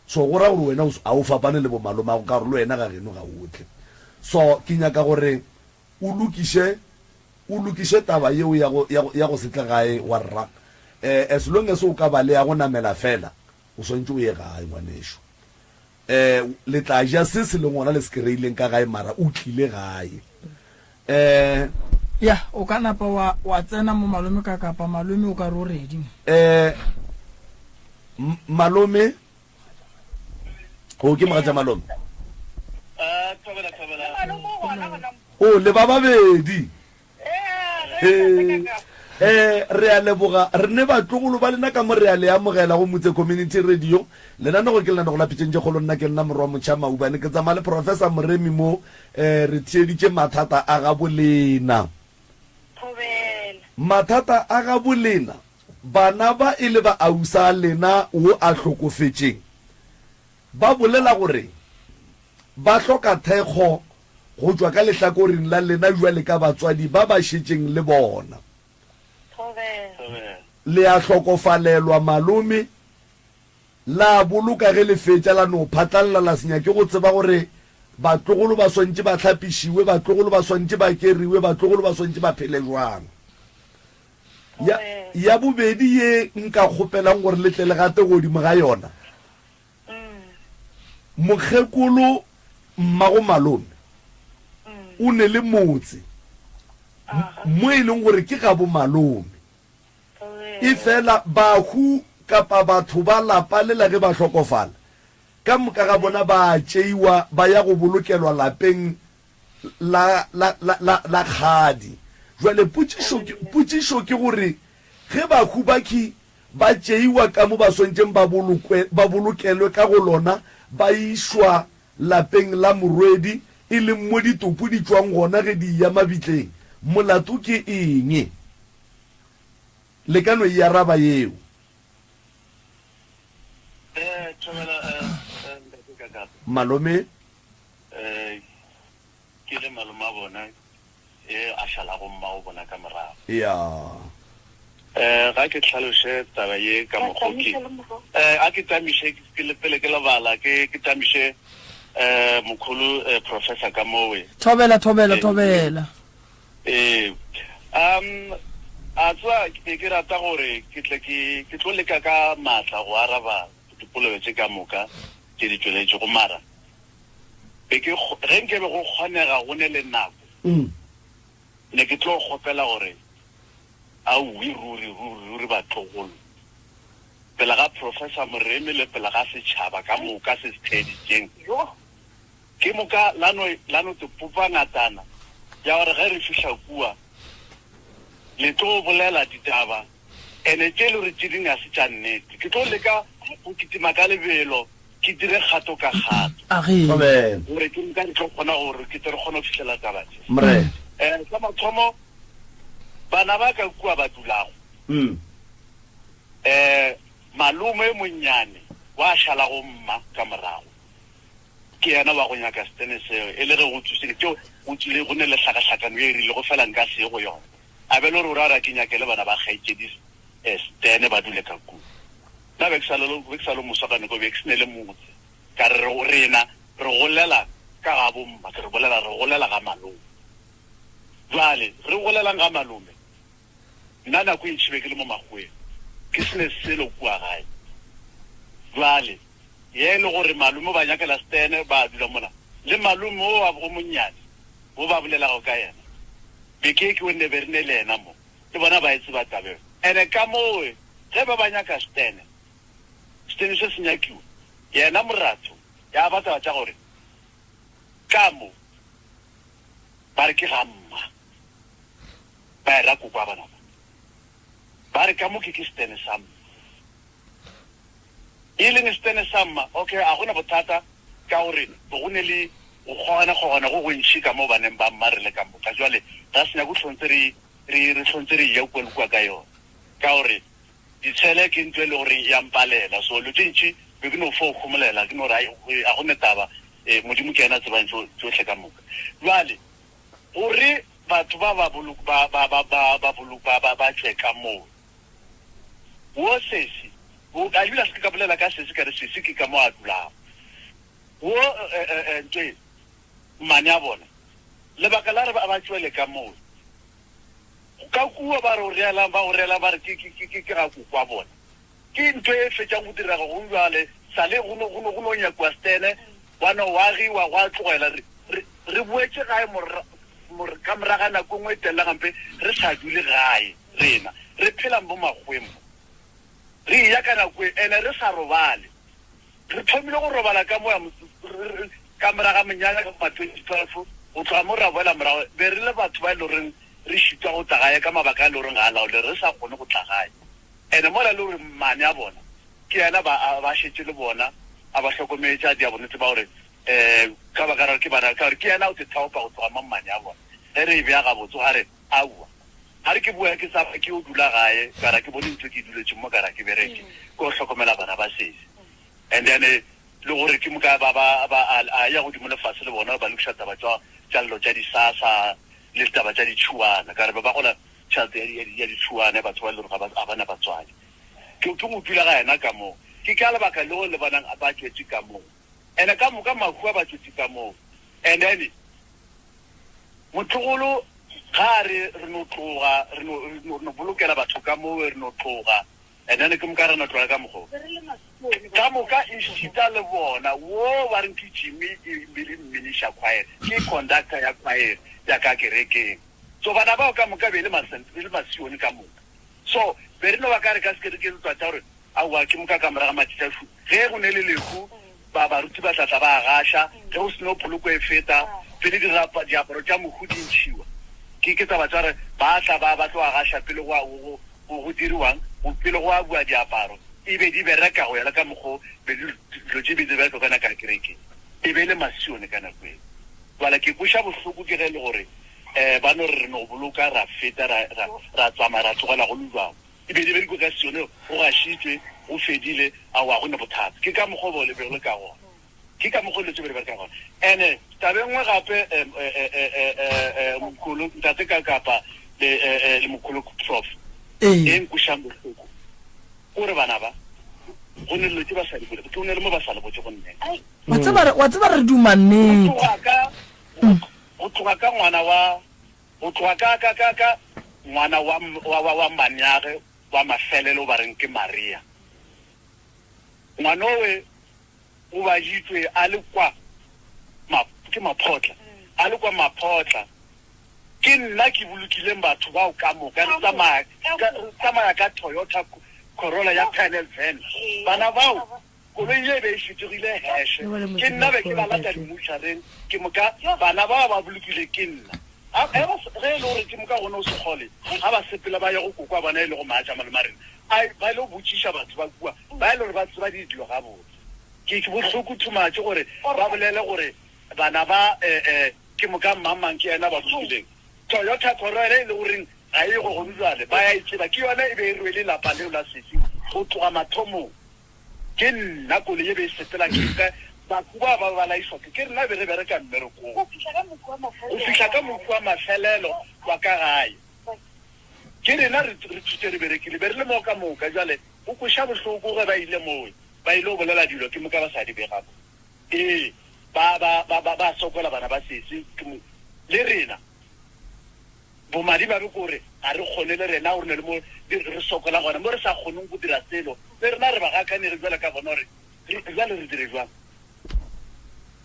So go ra gore wena ga o fapane le bomalomago ka gore le wena ga geno ga o tle. So ke nyaka gore o lokiše, o lokiše taba yeo ya go, ya go, ya go se tle gae wa rra. Um as long as o ka ba le ya go namela fela, o swanetše o ye gae ngwanešu. Um le tla ja se se leng gona le se kereileng ka gae mara o tlile gae. Um. Ya, o ka napa wa, wa tsena mo malome ka kapa malome o ka re o ready. Um malome, o ke mogatša malome. Ah, thobela, thobela. O le ba babedi. Eh, re a leboga re ne batlogolo ba lena ka mo re a le amogela go Motse Community Radio. Lenanego ke lenanego la Pitšeng tše Kgolo. Nna ke nna Morwa Motšha Maubane, ke tsamaya le Professor Moremi mo. Eh, re theeditše mathata a gabo lena. Mathata a gabo lena, bana ba e le ba ausa lena wo a hlokofetšeng, ba bolela gore ba hloka thekgo go tšwa ka lehlakoreng la lena bjale ka batswadi ba ba šetšeng le bona. Le a hlokofalelwa malome, la boloka ge le fetša la no phatlalla la se nyake go tseba gore batlogolo ba swantše ba hlapišiwe, batlogolo ba swantše ba keriwe, batlogolo ba swantše ba phele bjang. Ya, ya bobedi ye nka kgopelang gore le tle le gate godimo ga yona, Mokgekolo mmago malome o ne le motse mo e leng gore ke gabo malome. Efela bahu kapa batho ba lapa lela ge ba hlokofala, ka moka ga bona ba a tšeiwa ba ya go bolokelwa lapeng la, la, la, la, la kgadi. Jwale potšišo ke, potšišo ke gore ge bahu bakhi ba tšeiwa ka mo ba swantšeng ba bolokwe, ba bolokelwe ka go lona, ba išwa lapeng la morwedi, e leng mo ditopo di tšwang gona ge di eya mabitleng. Molato ke eng? Le ka no e araba yeo. Eh, thobela, eh, eh, ntate Kakape. Malome. Eh, ke le malome a bona e a šalago mmago bona ka morago. Ya. Eh, ga ke hlaloše taba ye ka mokgo ke eh a ke tamiše ke le pele ke lebala ke ke tamiše eh mokholo eh, professor ka mowe. Thobela thobela thobela. Eh um a tswa ke be ke rata gore ke tle ke ke tlo leka ka matla go araba dipolelo tše ka moka tše di tšweletšego mara be ke ge nke be go kgonega go ne le nako mm. ne ke tlo kgopela gore aowi ruri ruri ruri batlogolo pele ga Professor Moremi le pele ga setšhaba ka moka se se theeditšeng ke moka la no la no te popa ngatana ya gore ge re fihla kua le tlo bolela ditaba ene tše le gore tše dingwe ga se tša nnete ke tlo leka go kitima ka lebelo ke dire kgato ka kgato Amen. Gore ke nka re tlo kgona gore ke tle re kgone go fihlela taba tše. Morena. Eh, sa mathomo bana ba ka kua ba dulago. Mm. Eh, malome e monnyane wa šala go mma ka morago. Ke yena wa go nyaka setene seo e le ge go tswile tšeo go tswile go ne le hlakahlakano ye e rile go fela nka se ye go yona. A be le gore o ra gore ke nyake le bana ba kgaetšedi eh, setene ba dule ka kua. Nna be ke sa le, be ke sa le moswa ka nako be ke se ne le motse. Ka re, re, rena re golela ka ga bomma, ke re bolela re golela ga malome. Bjale, re golelang ga malome? Nna nako e ntši be ke le mo makgoweng, ke se ne selo kua gae. Bjale, ye e le gore malome o ba nyakela setene, ba dula mola. Le malome o wa go monnyane, wo ba bolelago ka yena, be ke ke o nne be re ne le yena mo, le bona ba e tseba taba eo. Ene ka mowe, Ge ba ba nyaka setene, setene se se nyakiwa, yena moratho ya ba taba tša gore ka mo ba re ke ga mma, ba era koko wa bana ba, ba re ka mo ke ke setene sa mma. E leng setene sa mma, okay, a gona bothata ka gore go ne le. go kgogana-kgogana go gontši ka mo baneng ba mma re le ka moka. Jwale ra se nyake go hlontse re, re, re hlontse re eya kua le kua ka yona, ka gore ditshele ke ntho e le gore ya mpalela. So dilo tše ntši be ke no fo homolela, ke no re, ai, ga go ne taba, e, Modimo ke yena a tsebang tšo, tšohle ka moka. Jwale gore batho ba ba bolok, ba, ba, ba, ba, ba bolok, ba, ba, ba tšwe ka moo, wo sesi, wo, a ebile a se ke ka bolela ka sesi, ka re sesi ke ka mo a dulago. Wo, e, e, e, ntho e, mmane a bona, lebaka la re ba, ba tšwele ka moo, ka kua ba re o reelang, ba o reelang ba re ke, ke, ke, ke, ke ga koko wa bona. Ke ntho e fetšang go direga go bjale, sa le go no, go no, go no nyakiwa stene, gwa no agiwa, gwa tlogela. Re, re, re boetše gae mora, mor, ka morago ga nako e nngwe e telele gampe, re sa dule gae, rena, re phela mo makgoweng mo. Re eya ka nako e, ene re sa robale. Re thomile go robala ka moya ka morago ga monyanya ka ma 2012, go tloga mo ra boela morago, be re le batho ba e le goreng re šitwa go tla gae ka mabaka a e le goreng ga a laolege, re sa kgone go tla gae. Ene mola e le gore mmane a bona ke yena ba a ba šetše le bona, a ba hlokometše, a dia bonnete ba gore um ka baka la gore ke bana, ka gore ke yena o te thaopa go tloga mo mmane a bona. Ge re e bea gabotse a re, Aowa, ga re ke boya ke sa ke yo dula gae, ka re ke bone ntho ke e duletšeng mo, ka re ke bereke, ke yo hlokomela bana ba sesi. And then le gore ke moka ba ba ba a a ya godimo le fase le bona ba lokiša taba tša tša llo tša disasa le taba tša ditšhuana, ka re be ba gola tšhelete ya ya ya ditšhuana batho ba e le gore ga ba ga ba na batswadi. Ke ke go dula ga yena ka moo. Ke ka lebaka leo le bonang ba tšwetše ka moo. And ka moka mahu a ba tšwetše ka moo. And then Motlogolo ga a re re no tloga, re no, re no, re no bolokela batho ka mowe, re no tloga, and then ke moka re no tloga ka mokgo. Ka moka ešita le bona, wo ba reng ke Jimmy e be le mminiša choir, ke conductor ya choir ya ka kerekeng. So bana bao ka moka be le ma, be le masione ka moka. So be re no ba ka re ka se ke re ke ntwa tša gore Aowa, ke moka ka morago ga matšatši a šu, ge go ne le lehu, ba baruti ba tla tla ba a gaša, ge go se no poloko e feta, pele dirapa, diaparo tša mohu di ntšhiwa. Ke, ke taba tša gore ba tla ba, ba tlo a gaša pele go a, go, go, go diriwang, go, pele go abua diaparo, e be di bereka go ya le ka mokgo be di, dilo tše be di bereka ka nako ya kerekeng. E be e le masione ka nako eo. Bjale ke kweša bohloko ke ge e le gore, um ba no re re no boloka ra feta, ra, ra, ra tsamaya ra tlogela go le bjalo. E be di bereko ka Sione, go gašitšwe, go fedile, aowa, ga go na bothata. Ke ka mokgwa o be le bego le ka gona. Ke ka mokgwa o dilo tše be di bereka gona. And-e taba e nngwe gape, um, mkhulu, ntate ka kapa le, le mkhulu Prof, e nkwešang bohloko, ke gore bana ba, go ne dilo tše ba sa di bole, go ne le mo ba sa le botše go nnete. Wa tseba re, wa tseba re duma nnete. Go tloga ka, go tloga ka ngwana wa Go tloga ka, ka, ka, ka ngwana wa, wa, wa, wa mmaneage wa mafelelo ba reng ke Maria. Ngwanowe o baditšwe a le kwa ma, ke Maphotla, a le kwa Maphotla. Ke nna ke bolokileng batho bao ka moka, re tsamaya ka, re tsamaya ka Toyota Corolla ya panel van. Bana bao Koloi ye e be e fetogile heše. Ke nna be ke ba lata dimutšhareng, ke moka bana bao ba bolokilwe ke nna. A, ge ba, ge e le gore ke moka go no se kgole, ga ba sepela ba ye go koko wa bona e lego Maatša malome a rena, a ba ile go botšiša batho ba kua, ba e le gore ba tseba dilo gabotse. Ke, ke bohloko too much gore ba bolele gore bana ba, eh, eh, ke moka mang-mang ke yena ba bolokileng. Toyota Corolla e le goreng ga e ye go gone bjale, ba ya e tseba, ke yona e be e rwele lapa leo la sesi go tloga mathomong. Ke nna koloi e be e sepela ke ka baku ba ba ba laišwa ke ke rena be re bereka mmerekong go fihla ka mohu wa mafelelo wa ka gae. Ke rena re re thutse re berekile be re le moo ka moka. Jwale go kweša bohloko ge ba ile moo ba ile go bolela dilo ke moka ba sa di bega mo. Ee ba ba ba ba ba sokola bana ba sesi ke mo le rena. Bomadimabe ke gore ga re kgone le rena gore ne le mo re sokola gona, mo re sa kgoneng go dira selo, le rena re bagakanegi bjalo ka bona gore bjale re dire bjang.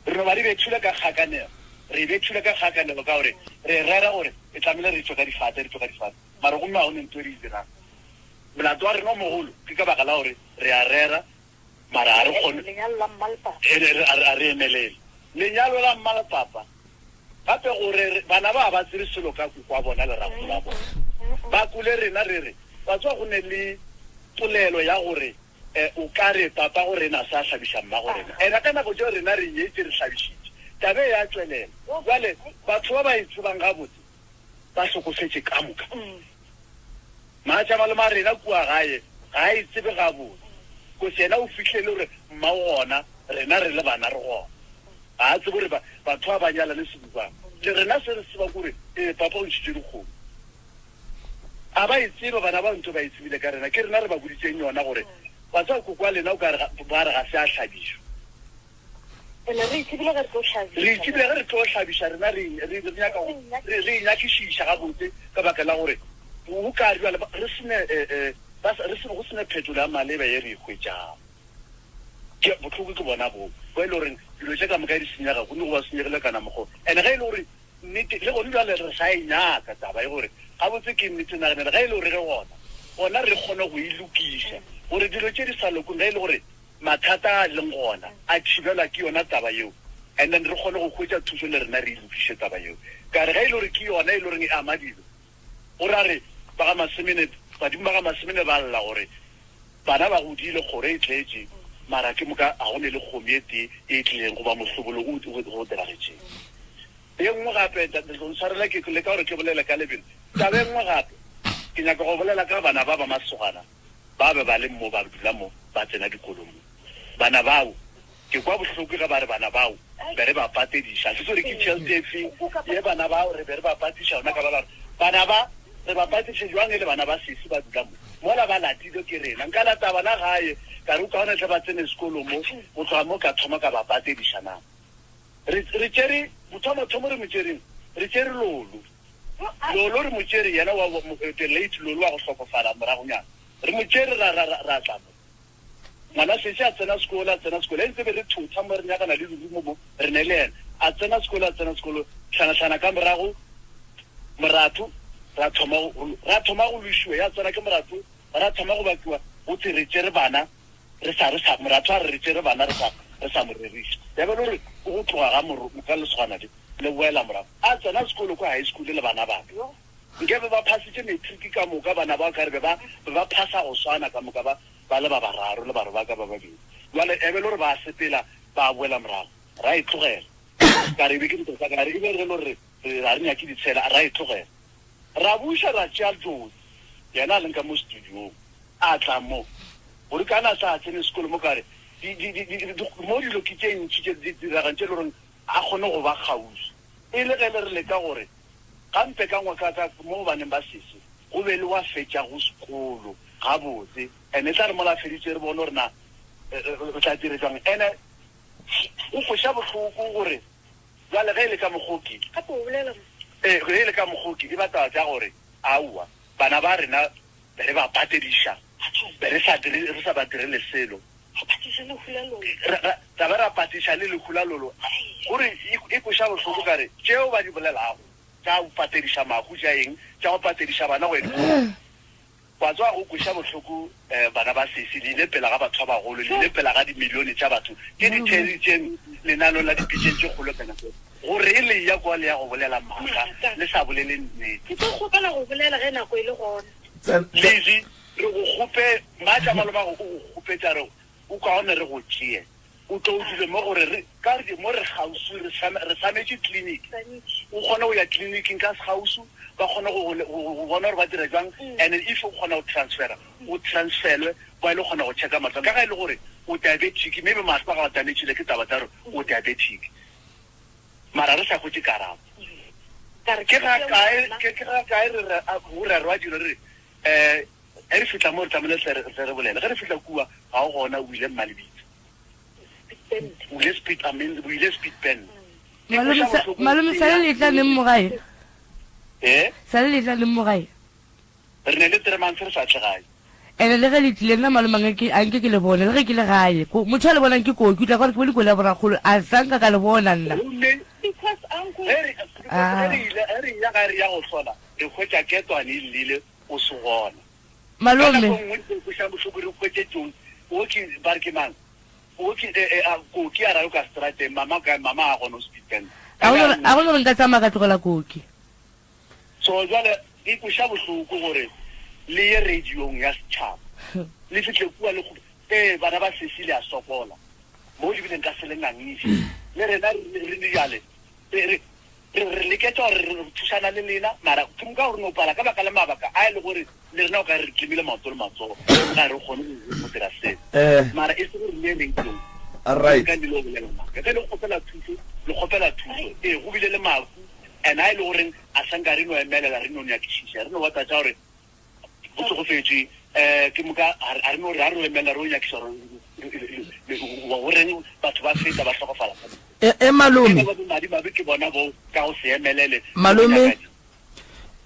Re no ba re bethile ka kgakanego, re bethile ka kgakanego ka gore re rera gore e tlamehile re tšwe ka difate, re tšwe ka difate, mara gomme ga go ne ntho e re e dirang. Molato wa rena o mogolo ke ka baka la gore re a rera mara ga re kgone, a re emelele. Lenyalo la mma le papa Gape gore bana ba ba tsebe selo ka koko wa bona le rakgolo wa bona. Ba kule rena re re, wa tseba go ne le polelo ya gore o ka re papa go rena a sa hlabiša mmago rena. Ena ka nako tšeo rena re nyetše re hlabišitše. Taba e ya tšwelela. Bjale batho ba ba e tsebang gabotse ba hlokofetše ka moka. Maatšamalome a rena kua gae ga a e tsebe gabotse, kose yena o fihlile le gore mma o gona, rena re le bana re gona. Ga a tsebe gore batho ba ba nyalane sebubang. Le rena se re se tsebang ke gore ee, papa o ntšhitše dikgomo. A ba e tsebe bana ba ntho ba e tsebile ka rena, ke rena re ba boditšeng yona gore wa tseba koko wa lena o ka re ba re ga se a hlabišwa. Ene re itsebile ge re tlo hlabiša. Re itsebile ge re tlo hlabiša rena re re re nyaka go re re e nyakišiša gabotse ka baka la gore go ka re bjale re sene eh, eh, ba re sene go sene phetolo ya maleba ye re e hwetšago. Ke bohloko ke bona bo bo e le goreng dilo tše ka moka di senyega go ne go ba senyegile kana mokgo. Ene ge e le gore nnete le gone bjale re sa e nyaka taba e gore gabotse ke nnete naganela ge e le gore ge gona gona re kgone go e lokiša gore dilo tše di sa lokong ge e le gore mathata a leng gona a thibelwa ke yona taba yeo and then re kgone go hwetša thušo le rena re e lokiše taba yeo. Ka re ge e le gore ke yona e le goreng e ama dilo, go ra re ba ga Masemene, badimo ba ga Masemene ba lla gore bana ba godile, kgoro e tletše, mara ke moka ga go ne le kgomo e tee e tlileng goba mohlobolo o o diragetšeng. E nngwe gape, le tlo ntshwarela ke leka gore ke bolele ka lebelo. Taba e nngwe gape, ke nyaka go bolela ka bana ba ba masogana. Ba be ba le mo, ba dula mo, ba tsena dikolo mo. Bana bao, ke kwa bohloko ge ba re bana bao be re ba patediša. Ga ke tsebe gore ke tšhelete efe ye bana bao re be re ba patiša yona, ka ba la gore bana ba re ba patiše jwang e le bana ba sesi ba dula mo, mola ba latilwe ke rena. Nka lata bana gae, ka re o kaone hle ba tsene sekolo mo, go tloga mo ka thoma ka ba patediša na. Re, re tšere, motho wa mathomo re mo tšereng, re tšere Lolo. Lolo re mo tšere, yena wa, the late Lolo wa go hlokofala moragonyana. Re mo tšere ra, ra, ra, ra tla mo. Ngwana sesi a tsena sekolo, a tsena sekolo. E ntse be re thotha mo re nyakana le lerumo mo, re ne le yena. A tsena sekolo, a tsena sekolo. Hlanahlana ka morago, moratho, ra thoma go, ra thoma go lwešiwa. Ya tsena ke moratho, ra thoma go bakiwa, go thwe re tšere bana, re sa, re sa, moratho a re re tšere bana re sa, re sa mo reriša. Ya ba e le gore ke go tloga ga moro, ga lesogana le. Le boela morago. A tsena sekolo kwa high school le bana ba ka. Nke be ba phasitše matric ka moka bana ba ka re be ba be ba phasa go swana ka moka ba ba le ba bararo le barwa ba ka ba babedi. Jwale e be le gore ba sepela ba boela morago. Ra e tlogela. Ka re e be ke ntwa tsa ka re e be re le gore re ga re nyake ditshela ra e tlogela. Ra buša ra tšea Jozi yena a leng ka mo studiong a tla mo gore kana a sa tsene sekolo mo ka re di di di di mo dilo ke tše ntši tše di diregang tše le goreng a kgone go ba kgauswi. E le ge le re leka gore gampe ka ngwaka ka mo baneng ba sese go be le wa fetšago sekolo gabotse, and e tla re mola a feditše re bone gore na re tla dire jwang. And go kweša bohloko gore bjale ge e le ka mokgoki, Gape o bolela mo. ee, ge e le ka mokgoki e ba taba tša gore aowa bana ba rena be re ba patediša, be re sa dire, re sa ba direle selo. Ra patiša lehu la lolo. Ra, ra, ra ba ra patiša le lehu la lolo. Gore e, e kweša bohloko ka re tšeo ba di bolelago tša go patediša mahu tša eng, tša go patediša bana go ya dikolong. Wa tseba go kweša bohloko um bana ba sesi, le ile pela ga batho ba bagolo, le ile pela ga dimilione tša batho tše di theeditšeng lenaneo la dipitšeng tše kgolo ka nako gore e le ya kwa le ya go bolela maaka le sa bolele nnete. Ke tlo kgopela go bolela ge nako e le gona. Lizzy, re go kgope, Mmatša malomago o go kgopetša re o kaone re go tšee o tlo o dule mo gore re ka re mo re kgauswi re re swametše clinic o kgone go ya clinicing ka sekgauswi ba kgone go go bona gore ba dira jwang and if o kgona go transfera o transferwe ba ile kgona go checka mahlo ka ga e le gore o diabetic maybe mahlo a gago a damagile ke taba tsa gore o diabetic mara re sa hwetše karabo ke ga kae ke ga kae re re go rerwa dilo re re um Ge re fihla mo re tlamehile hle re re bolele. Ge re fihla kua, ga o gona, o ile Mmalebitsa. O ile Speed, I mean, o ile Speed Bend. Malome, sa, malome sale le tla neng mo gae? Eh? Sale le tla neng mo gae? Re ne le three months re sa tle gae. Ene le ge le tlile nna malome anke anke ke le bone le ge ke le gae. Ko motho a le bonang ke koki, o tla gore ke bone koloi ya borakgolo a sanka ka le bona nna. Gomme Because uncle ge re because ge re ile ge re ya gae re ya go hlola, re hwetša ketwane e llile o se gona. Ka Malome. nako nngwe e kwešang bohloko re hwetše Jones, o ke, ba re ke mang? O ke, e, e, a, Koki a raloka seterateng, mama o kae? Mama ga a gona o Speedbend. A go no, a go no gore nka tsamaya ka tlogela Koki. So jwale e kweša bohloko gore le ye radiong ya setšhaba, le fihle kua le, ee, bana ba sesi le a sokola. Mo le bile nka se le ngangiše. Le rena re re le bjale re re re re leketša gore re re thusana le lena, mara ke moka gore no pala ka baka la mabaka a e le gore le rena o ka re re tlemile maoto le matsogo, ga re kgone go go dira selo. Eh. Mara e se gore le radiong. Right. Ka le lo bolela maaka. Ge le kgopela thuso, le kgopela thuso. Ee, go bile le mahu, and a e le goreng a sa nka re no emelela re no nyakišiša, re no ba tlatša gore go hlokofetše um ke moka a re no re a re emelela re o nyakiša gore goreng batho ba feta ba hlokofala. E, e malome. Madimabe ke bona bo ka go se emelele. Malome,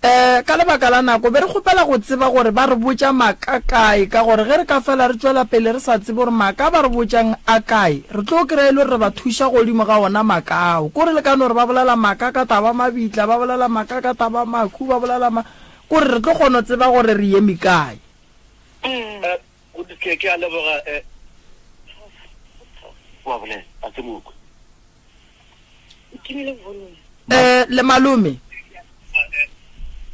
um ka lebaka la nako be re kgopela go tseba gore ba re botša maaka kae, ka gore ge re ka fela re tšwela pele re sa tsebe gore maaka ba re botšang a kae, re tlo kry-a e le gore re ba thuša godimo ga ona maaka ao. Kore le ka no re ba bolela maaka ka taba mabitla, ba bolela maaka ka taba makhu, ba bolela ma. Kore re tlo kgona go tseba gore re eme kae. Eh, ke ke a leboga eh wa bolela a ke mokwe. Timile volume. Eh, le malome.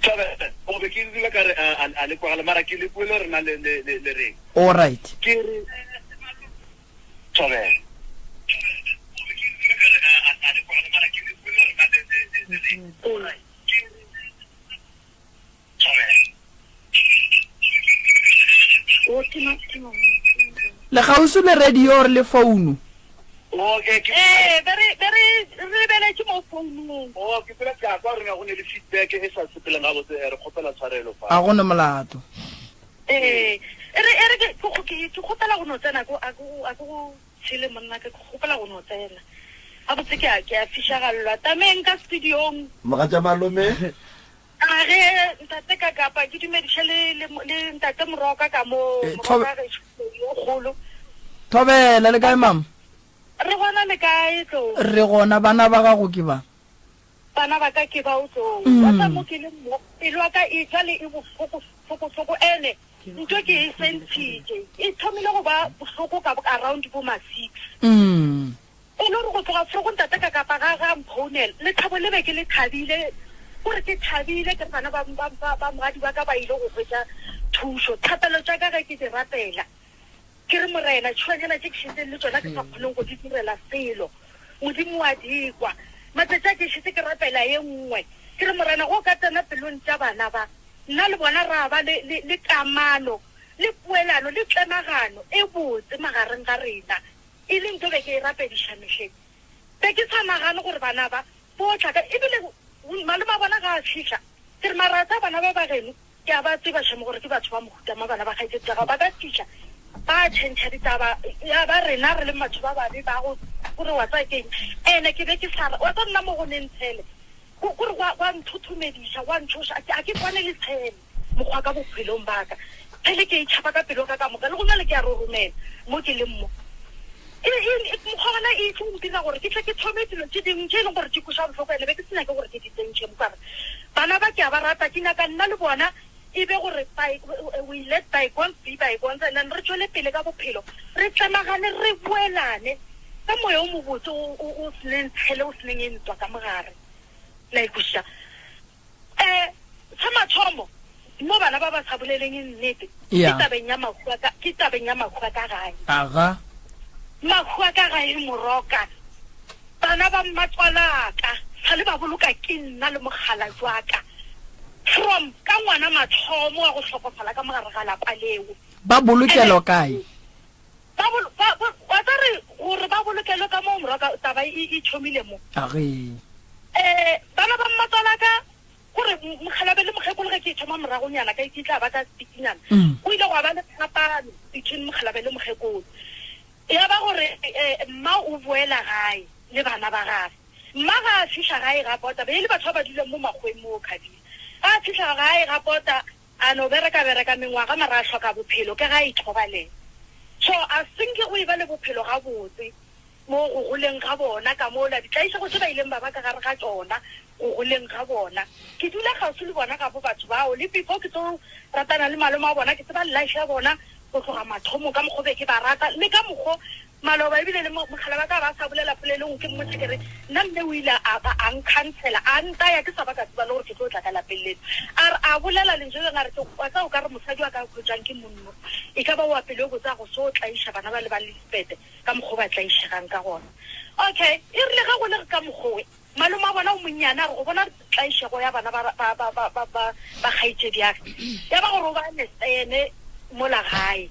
Thabe, o be ke dula ka re a a le kwagale mara ke le kwele rena le le le le reng. All right. Ke re Thobela. Le kgauswi le radio or le founu? Ee, be re be re re lebeletše mo founung. Oh, ke tsela ke a kwa rena go ne le feedback e sa sepeleng gabotse, re kgopela tshwarelo fa. A go ne molato. Ee, e re e re ke ke ke kgopela go no tsena ko a ko a ko go tshele monna ke kgopela go no tsena. Gabotse ke a ke a fišagallwa. Tameng ka studiong. Mogatša malome. A ge ntate ka kapa ke dumediše le le le ntate Moroka ka mo Eh, Thobe- Moroka gešo yo kgolo. Thobela le kae mama? Re gona le kae tlo? Re gona bana ba gago ke ba. Bana ba ka ke bao tlo. Mm. Wa tla mo ke le mo pelo ya ka e jwale e bohloko hloko hloko ene ntho ke e sentshitše e thomile go ba bohloko ka around bo ma 6. Mm. E le gore go tloga fro go ntate ka kapa ga ga mphounela lethabo le be ke le thabile gore ke thabile ke re bana ba ba ba ba mogadi wa ka ba ile go hwetša thušo. Thapelo tša ka ge ke di rapela ke re Morena tšhuanyana tše ke šetseng le tšona ke sa kgoneng go di direla selo Modimo wa di kwa. Matšatši a ke šetše ke rapela ye nngwe ke re Morena go ka tsena pelong tša bana ba nna le bona ra ba le le le kamano le poelano le tlemagano e botse magareng ga rena. E le nto be ke e rapediša mehleng. Be ke sa nagane gore bana ba bo tla ka, ebile malome a bona ga a fihla, ke re mara tsa bana ba ba geno ke a ba tseba shame gore ke batho ba mohuta ma bana ba kgaetšedi tša gago ba ka fihla ba tšhentšha ditaba ya ba rena re leng batho ba babe ba go gore wa tsaya keng. Ene ke be ke sa wa tsa nna mo go neng tshele gore gwa gwa nthothomediša gwa ntšhoša a ke kwane le tshele. Mokgwa ka bophelong ba ka. Pele ke e tšhaba ka pelo ka ka moka, le gona le ke a roromela mo ke leng mo. E, e, e, mokgwa gona e tlo ntira gore ke tle ke thome dilo tše dingwe tše e leng gore di kweša bohloko, ene be ke se nyake gore ke di tsentšhe mo ka re bana ba ke a ba rata, ke nyaka nna le bona e be gore by, we let bygones be bygones and then re tšwele pele ka bophelo, re tlemagane, re boelane ka moya o mobotse o, o, o seneng tshele, o seneng e ntwa ka mogare. La e kwešiša? Eh, sa mathomo, mo bana ba ba sa boleleng nnete, ke Ya. tabeng ya mahu a ka, ke tabeng ya mahu a ka gae. Aga. Mahu a ka gae Moroka. Bana ba mmatswalaka sa le ba boloka ke nna le mokgalajwe wa ka. From ka ngwana mathomo wa go hlokofala ka mogare ga lapa leo. Ba bolokelwa Ene kae? ba bolo, ba, ba, wa tsa re gore ba bolokelwe ka moo Moroka, taba e, e thomile mo. Age. Eh, bana ba mmatswalaka, gore mokgalabe le mokgekolo ge ke e thoma moragonyana ka ke tla ba ka spikinyana, go ile gwa ba le phapano between mokgalabe le mokgekolo. Ya ba gore eh, mma o boela gae le bana ba gagwe. Mma ga a fihla gae ga pota, be e le batho ba ba dulang mo makgoweng mo Khabile. Ga a fihla gae ga pota, a no bereka bereka mengwaga mara a hloka bophelo ke ga a ithobalela. So a senke go e ba le bophelo gabotse. Mo go goleng ga bona, ka mola ditlaišego tše ba ileng ba ba ka gare ga tšona go goleng ga bona. Ke dula kgauswi le bona gabo batho bao, le before ke tlo ratana le malome wa bona, ke tseba life ya bona go tloga mathomong, ka mokgo be ke ba rata, le ka mokgo Maloba ebile le mogala wa ka ba sa bolela polelong ke mmotša ke re nna mme o ile a ba a nkhansela a ntaya ke sa ba ka tseba le gore ke tlo tla ka lapeng leno. A re a bolela lentšu le lengwe a re ke wa tseba o ka re mosadi wa ka a hwetšwang ke monno e ka ba wa pelo e botse a go so tlaiša bana ba le ba Lisbeth ka mokgwa o ba tlaišegang ka gona. Okay e rile ge go le ka mokgwa we Malome wa bona o monnyane a re go bona tlaišego ya bana ba, ba, ba, ba, ba, ba, ba kgaetšediage, ya ba gore o ba nestene mola gae.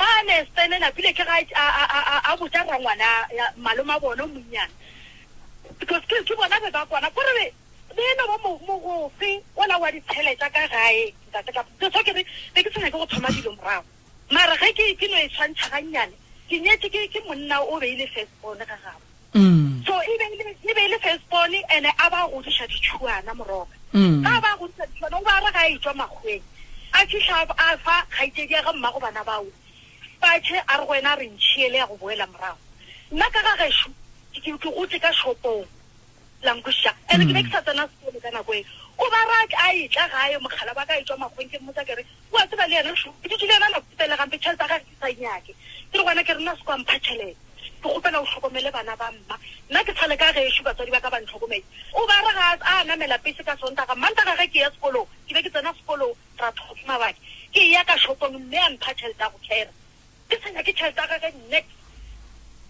Ba nestene napile ke ga a, a, a, a, a botša rangwana ya malome wa bona o monnyane, because ke, ke bona be ba kwana, kore be, be e no ba mo, mogofe ola wa ditshele tša ka gae, ntate ka, so ke re, be ke sa nyake go thoma dilo morago. Mara ge ke, ke no e tshwantšha gannyane, ke nyetše ke, ke monna o be e le first born ga gabo. So e be e le, e be e le first born and a ba godiša ditšhuana moroka. Ga a ba godiša ditšhuana, o ba re ga a etšwa makgweng, a fihla a fa kgaetšedi ya ga mmago bana bao patšhe, a re go yena a re ntšhiele ya go boela morago. Nna ka ga gešo ke, ke gotše ka shopong, la nkwešiša, and ke be ke sa tsena sekolo ka nako e. O ba re a etla gae, mokgalabje wa ka a etšwa makgweng, ke mmotsa ke re, O a tseba le yena šo, ke dutše le yena nako e telele gampe, tšhelete ya gage ke sa e nyake. Ke re go wena ke re nna se kwa mpha tšhelete, ke kgopela o hlokomele bana ba mma. Nna ke sale ka gešo batswadi ba ka ba ntlhokometše. O ba re ga a namela pese ka Sontaga, Mantaga ge ke eya sekolong, ke be ke tsena sekolo ra thoma mabaka, ke eya ka shopong mme a mpha tšhelete ya go khera. Ke sa nyake tšhelete ya gage niks.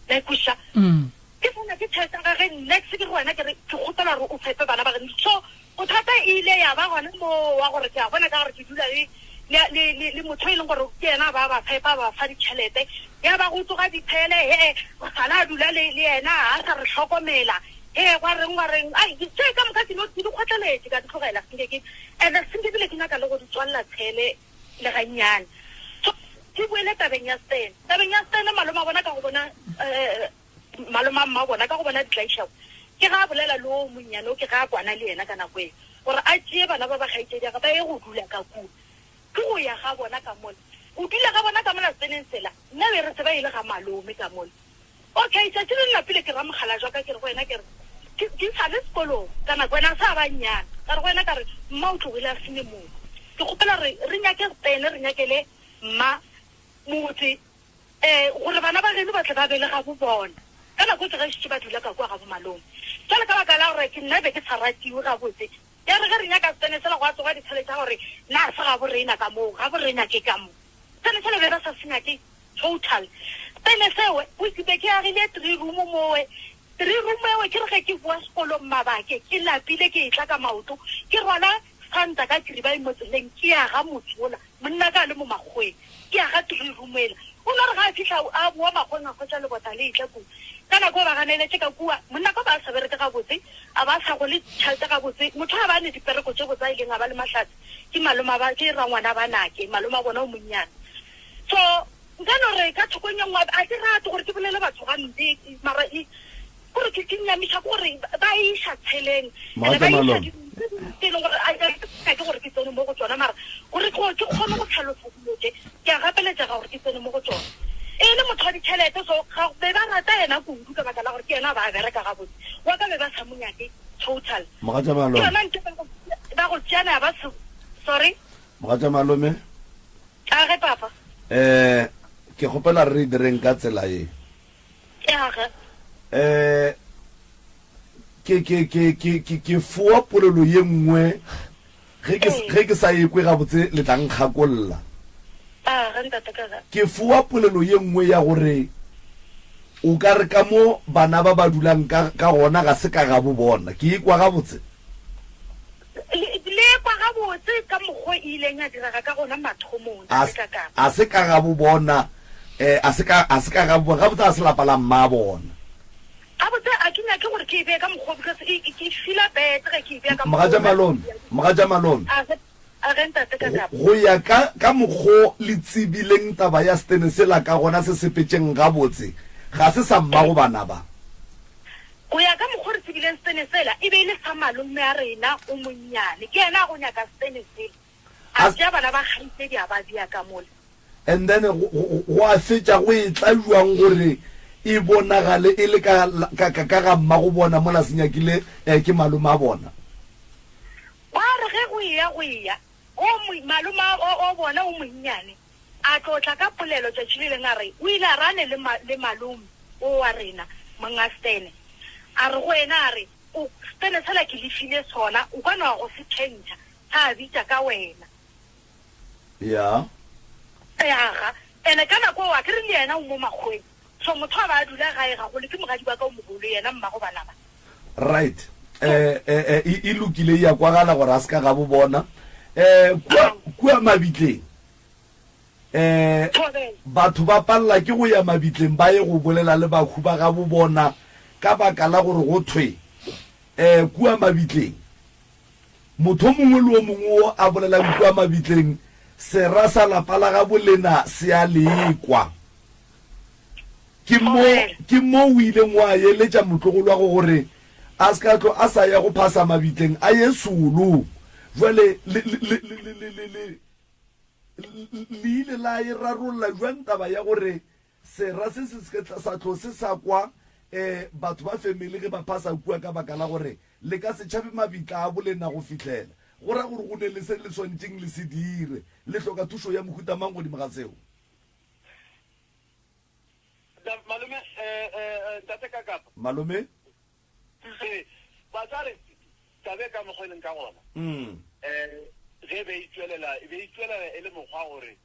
La e kwešiša? Ke sa nyake tšhelete ya gage niks. Ke re go wena ke re ke kgopela gore o fepe bana ba geno. So Bothata e ile ya ba gona moo wa gore ke a bona ka gore ke dula le, le, le, le, le motho e leng gore ke yena a ba ba fepa, a ba fa ditšhelete. Ya ba go tsoga ditshele, he, go sala a dula le, le yena, a sa re hlokomela. He, gwa reng, gwa reng. Ai, tše ka moka ke no, ke di kgotleletše, ka di tlogela. Senke ke, and-e senke ebile ke nyaka le go di tswalela tshele le gannyane. So, ke boele tabeng ya Stan. Tabeng ya Stan, malome a bona ka go bona, eh, Malome a mmabona ka go bona ditlaišego, ke ge a bolela le o monnyane o, ke ge a kwana le yena ka nako e, gore a tšee bana ba ba kgaetšediage ba ye go dula ka kua. Ke go ya ga bona ka mola. Go dula ga bona ka mola setseneng sela, nna be re tseba e le ga malome ka mola. Okay, tšatši le le napile ke ra mokgalajwa ka ke re go yena ke re, ke, ke sa le sekolong ka nako ena, sa ba nnyane. Ka re go yena ka re, mma o tlogile a sene motse. Ke kgopela re, re nyake setene re nyakele mma motse. Ee, gore bana ba geno ba tle ba be le gabo bona. Ka nako tše ge šetše ba dula ka kua gabo malome. Bjale ka baka la gore ke nna be ke sa ratiwe gabotse, ya re ge re nyaka setene sela gwa tsoga ditshele tša gore na se gabo rena ka moo, gabo rena ke ka mo. Setene sela be ba sa se nyake total. Setene sewe, o itse be ke agile three room mowe, three room ewe ke re ge ke boa sekolong mabake ke lapile ke etla ka maoto, ke rwala santa ka kiribae mo tseleng ke ya ga motse wola, monna ka a le mo makgoweng. Ke ya ga three room ela. O no re ga a fihla a boa makgoweng a hwetša lebota le etla kua. Ka nako eo ba ganeletše ka kua. Monna ka ba a sa bereke gabotse, a ba a sa gole tšhelete gabotse. Motho a ba a ne dipereko tše botse a ileng a ba le mahlatse ke malome a ba, ke rangwana ba nake, malome a bona o monnyane. So nka no re ka thokong ye nngwe a ke rate gore ke bolele batho gampe mara e Gore ke ke nyamiša ke gore ba e iša tsheleng and ba iša Mogatša-malome. dilong tse dingwe tse e leng gore a ke nyake gore ke tsene mo go tšona mara gore ke ke kgone go tlhalosa dilo tše ke a gapeletšega gore ke tsene mo go tšona. E le motho wa ditšhelete so ga be ba rata yena kudu ka baka la gore ke yena a ba a bereka gabotse wa ka be ba sa mo nyake total. Ke Mogatša-malome. yona ntho ba go ba go tšeana ya ba se sorry. Mogatša-malome. A ge papa. Eh ke kgopela re direng ka tsela ye. Age. Eh ke ke ke ke ke ke foa polelo ye nngwe ge ke ge ke sa ekwe gabotse le tla nkgakolla. Age ntate ka ga. Ke foa polelo ye nngwe ya gore o ka re ka mo bana ba ba dulang ka ka gona ga se ka gabo bona. Ke ekwa gabotse? Le le ekwa gabotse ka mokgo e ileng ya direga ka gona mathomong, A Tate Kakapa. a se ka gabo bona, eh, a se ka, a se ka gabo bona. Gabotse ga se lapa la mma bona. Gabotse a ke nyake gore ke e bee ka mokgo because e, e, ke feela bad ge ke e bea ka mokgo. Mogatša malome, mogatša malome. A ge, a ge Ntate Kakapa. Go ya ka, ka mokgo le tsebileng taba ya setene sela ka gona se sepetšeng gabotse, ga se sa mmago bana ba. Go ya ka mokgo re tsebileng setene sela e be e le sa malome a rena o monnyane. Ke yena a go nyaka setene sela. A tšea bana ba kgaitsedi a ba bea ka mola. And then go, go, go a fetša go etla bjang gore e bonagale e le ka, ka, ka, ka ga mmago bona mola se nyakile eh, ke malome a bona? Gwa re ge go eya go eya, o mo, malome a, o, o bona o monnyane a tlo tla ka polelo tšatši le leng a re o ile a re a ne le ma, le malome. o wa rena, monga Stene, a re go yena, a re, O, Stene sela ke le file sona, o ka no ya go se tšhentšha, sa bitša ka wena. Ya. Aga. Ene ka nako eo, akere le yena o mo makgoweng, so motho a ba a dula gae gagolo ke mogadi wa ka o mogolo, yena mmago bana ba. Right. Eh, eh, eh, e, e lokile, e a kwagala gore a se ka gabo bona. Eh, kua, kua mabitleng, eh, Thobela. batho ba palela ke go ya mabitleng ba ye go bolela le bahu ba gabo bona ka baka la gore go thwe, eh, kua mabitleng, Motho o mongwe le o mongwe wo a bolelang kua mabitleng, sera sa lapa la gabo lena se a lekwa. Ke mo, ke mo o ileng wa eletša motlogolwago gore a se ka tlo a sa ya go phasa mabitleng, a ye seolong. Bjale le, le, le, le, le, le, le, le ile la e rarolla bjang taba ya gore Sera se se se ke sa tlo se sa kwa um batho ba family ge ba phasa kua ka baka la gore le ka se tšhabe mabitla a bolena go fihlela. Go ra gore go ne le se le swanetšeng le se dire. Le hloka thušo ya mohuta mang godimo ga seo? Malome, eh, eh, ntate Kakapa. Malome? Ee, batswadi, taba e ka mokgwa e leng ka gona, um ge be e tšwelela, e be e tšwelela e le mokgwa gore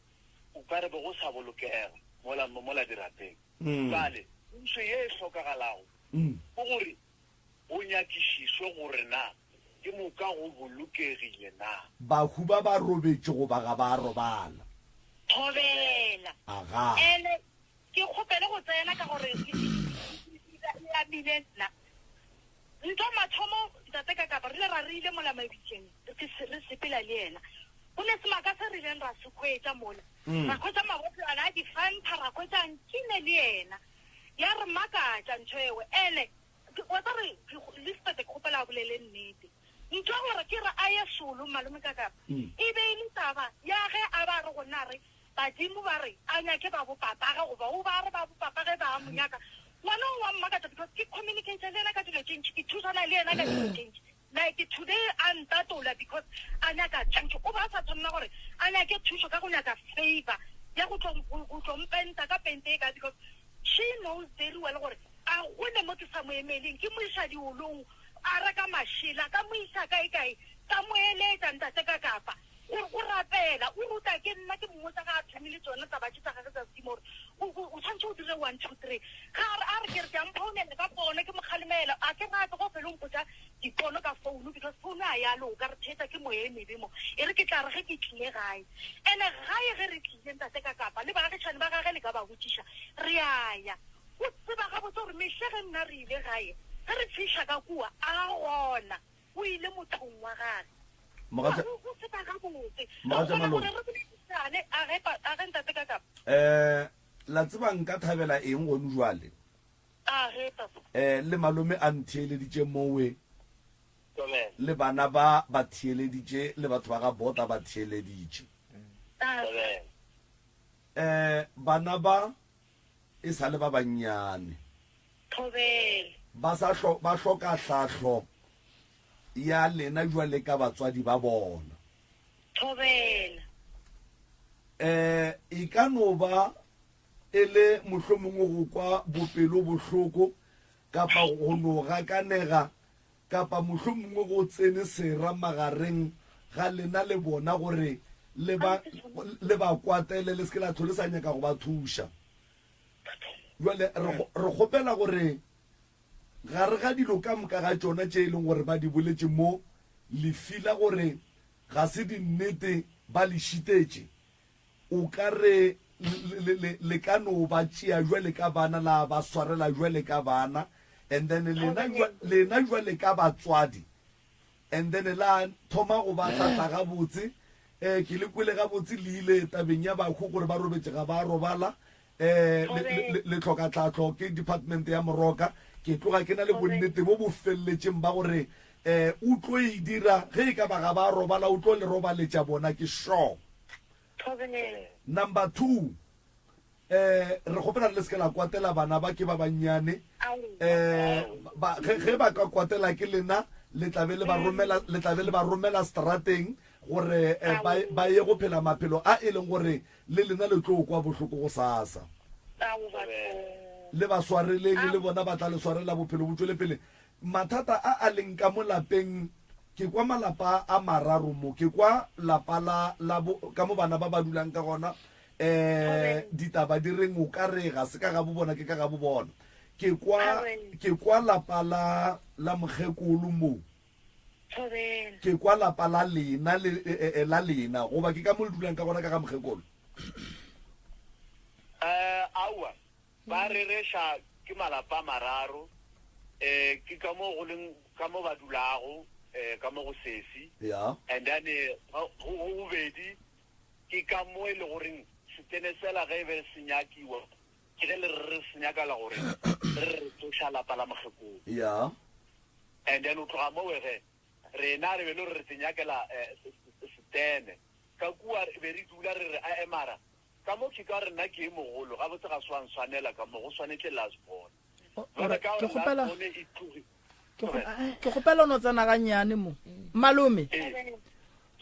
o ka re be go sa bolokega mola, mola dirapeng. Bjale, thušo ye e hlokagalago ke gore go nyakišišwe gore na ke moka go bolokegile na. Bahu ba ba robetše goba ga ba robala? Thobela. Aga. Ene Ke kgopele go tsena ka gore e amile nna. Ntwa mathomo ntate ka kapa re ile ra re ile mola mabitleng re sepela le yena. Go ne semaka se re ileng ra se hwetša mola. Ra hwetša mabotlwana a di-Fanta, ra hwetša nkile le yena. Ya re makatša ntho eo. Ene wa tsa re Lisbeth ke kgopela a bolele nnete. Ntho ya gore ke re a ye solo malome ka kapa e be e le taba ya ge a ba re go nna re Badimo ba re a nyake ba bo papage goba o ba re ba bo papage ba mo nyaka. Ngwana o wa mmakatša because ke communicate le yena ka dilo tše ntši, ke thusana le yena ka dilo tše ntši. Like today a ntatola because a nyaka thušo. O ba a sa tshwanela gore a nyake thušo ka go nyaka favour ya go tlo go tlo mpenta ka pente e kae because she knows very well gore a gone mo ke sa mo emeleng. Ke mo iša diolong, a reka mašela, ka mo iša kae kae, ka mo eletša ntate ka kapa. Gore o rapela, o ruta ke nna ke mmotsa ga a thomile tsona taba tše tsa gage tsa sedimo gore o, o, o tshwanetse o dire one, two, three. Ga a re, a re ke re ke a mphounela ka pono ke mo kgalemela, a ke rate go fele o mpotsa dipono ka founu because founu a ya loka, re theetsa ke moya e mebe mo. E re ke tla re ge ke tlile gae. Ene gae ge re tlile ntate ka kapa le baagišane ba gage le ka ba botšiša, re a ya. O tseba gabotse gore mehle ge nna re ile gae, ge re fihla ka kua a gona. O ile mothong wa gage. Mogatša. O, o tseba gabotse. Re Mogatša kgona Malome. gore re boledišane. A ge, a ge ntate ka kapa. Eh, la tseba nka thabela eng gonu jwale? A ge, papa. Eh, le malome a ntheeleditše mowe. Thobela. Le bana ba ba theeleditše, le batho ba ga Bota ba theeleditše. A. Thobela. Eh, bana ba e sa le ba bannyane. Thobela. Ba sa hlo, ba hloka hlahlo ya lena jwale ka batswadi ba bona. Thobela. Eh, e ka no ba e le mohlomongwe go kwa bopelo bohloko kapa go no gakanega kapa mohlomongwe go tsene sera magareng ga lena le bona gore le ba, le ba kwatele le se ke la hlole sa nyaka go ba thuša. Bjale re, re kgopela gore gare ga dilo ka moka ga tšona tše e leng gore ba di boletše mo, le fila gore ga se dinnete, ba le šitetše, o ka re le, le, le, le ka no ba tšea bjale ka bana, la ba swarela bjale ka bana, and then lena, lena bjale ka batswadi, And then la thoma go ba hlahla gabotse. Eh, ke le kwele gabotse le ile tabeng ya bahu gore ba robetše ga ba robala. Eh, le, le, le hloka tlhahlo ke department ya Moroka. Ke tloga ke na le bonnete bo bo felletšeng ba gore eh, o tlo e dira ge e ka ba ga ba robala o tlo le robaletša bona ke sure. Number 2 eh re kgopela le se ke la kwatela bana ba ke ba bannyane eh ba ge ge ba ka kwatela ke lena le tla be le ba romela le tla be le ba romela strateng gore eh, ba ba ye go phela maphelo a e leng gore le lena le tlo kwa bohloko go sasa. Le ba swareleng le bona ba tla le swarela bophelo bo tšwele pele. Mathata a a leng ka mo lapeng ke kwa malapa a mararo mo ke kwa lapa la la bo ka mo bana ba ba dulang ka gona um ditaba di reng o ka re ga se ka ga bo bona ke ka ga bo bona ke kwa ke kwa lapa la la mokgekolo mo ke kwa lapa la lena le e, e, e, la lena goba ke ka mo le dulang ka gona ka ga mokgekolo um aowa Ba rereša ke malapa a mararo, eh, ke ka mo go leng, ka mo ba dulago, eh, ka mo go sesi. Yeah. And then, go, go bobedi, ke ka mo e le goreng setene sela ge e be se nyakiwa, ke ge le re re se nyakala gore re re re tsoša lapa la mokgekolo. Yeah. And then o tloga mowe ge, rena re be le gore re se nyakela, eh, setene. Ka kua re be re dula re re, ae mara Ka mo ke ka re nna ke e mogolo, gabotse ga se wa nswanela ka mo, go swanetše last born. Jwale ka Ke gore last kgopela born e tlogi. ke kgo- ke kgopela o no tsena gannyane mo. Malome. Ee.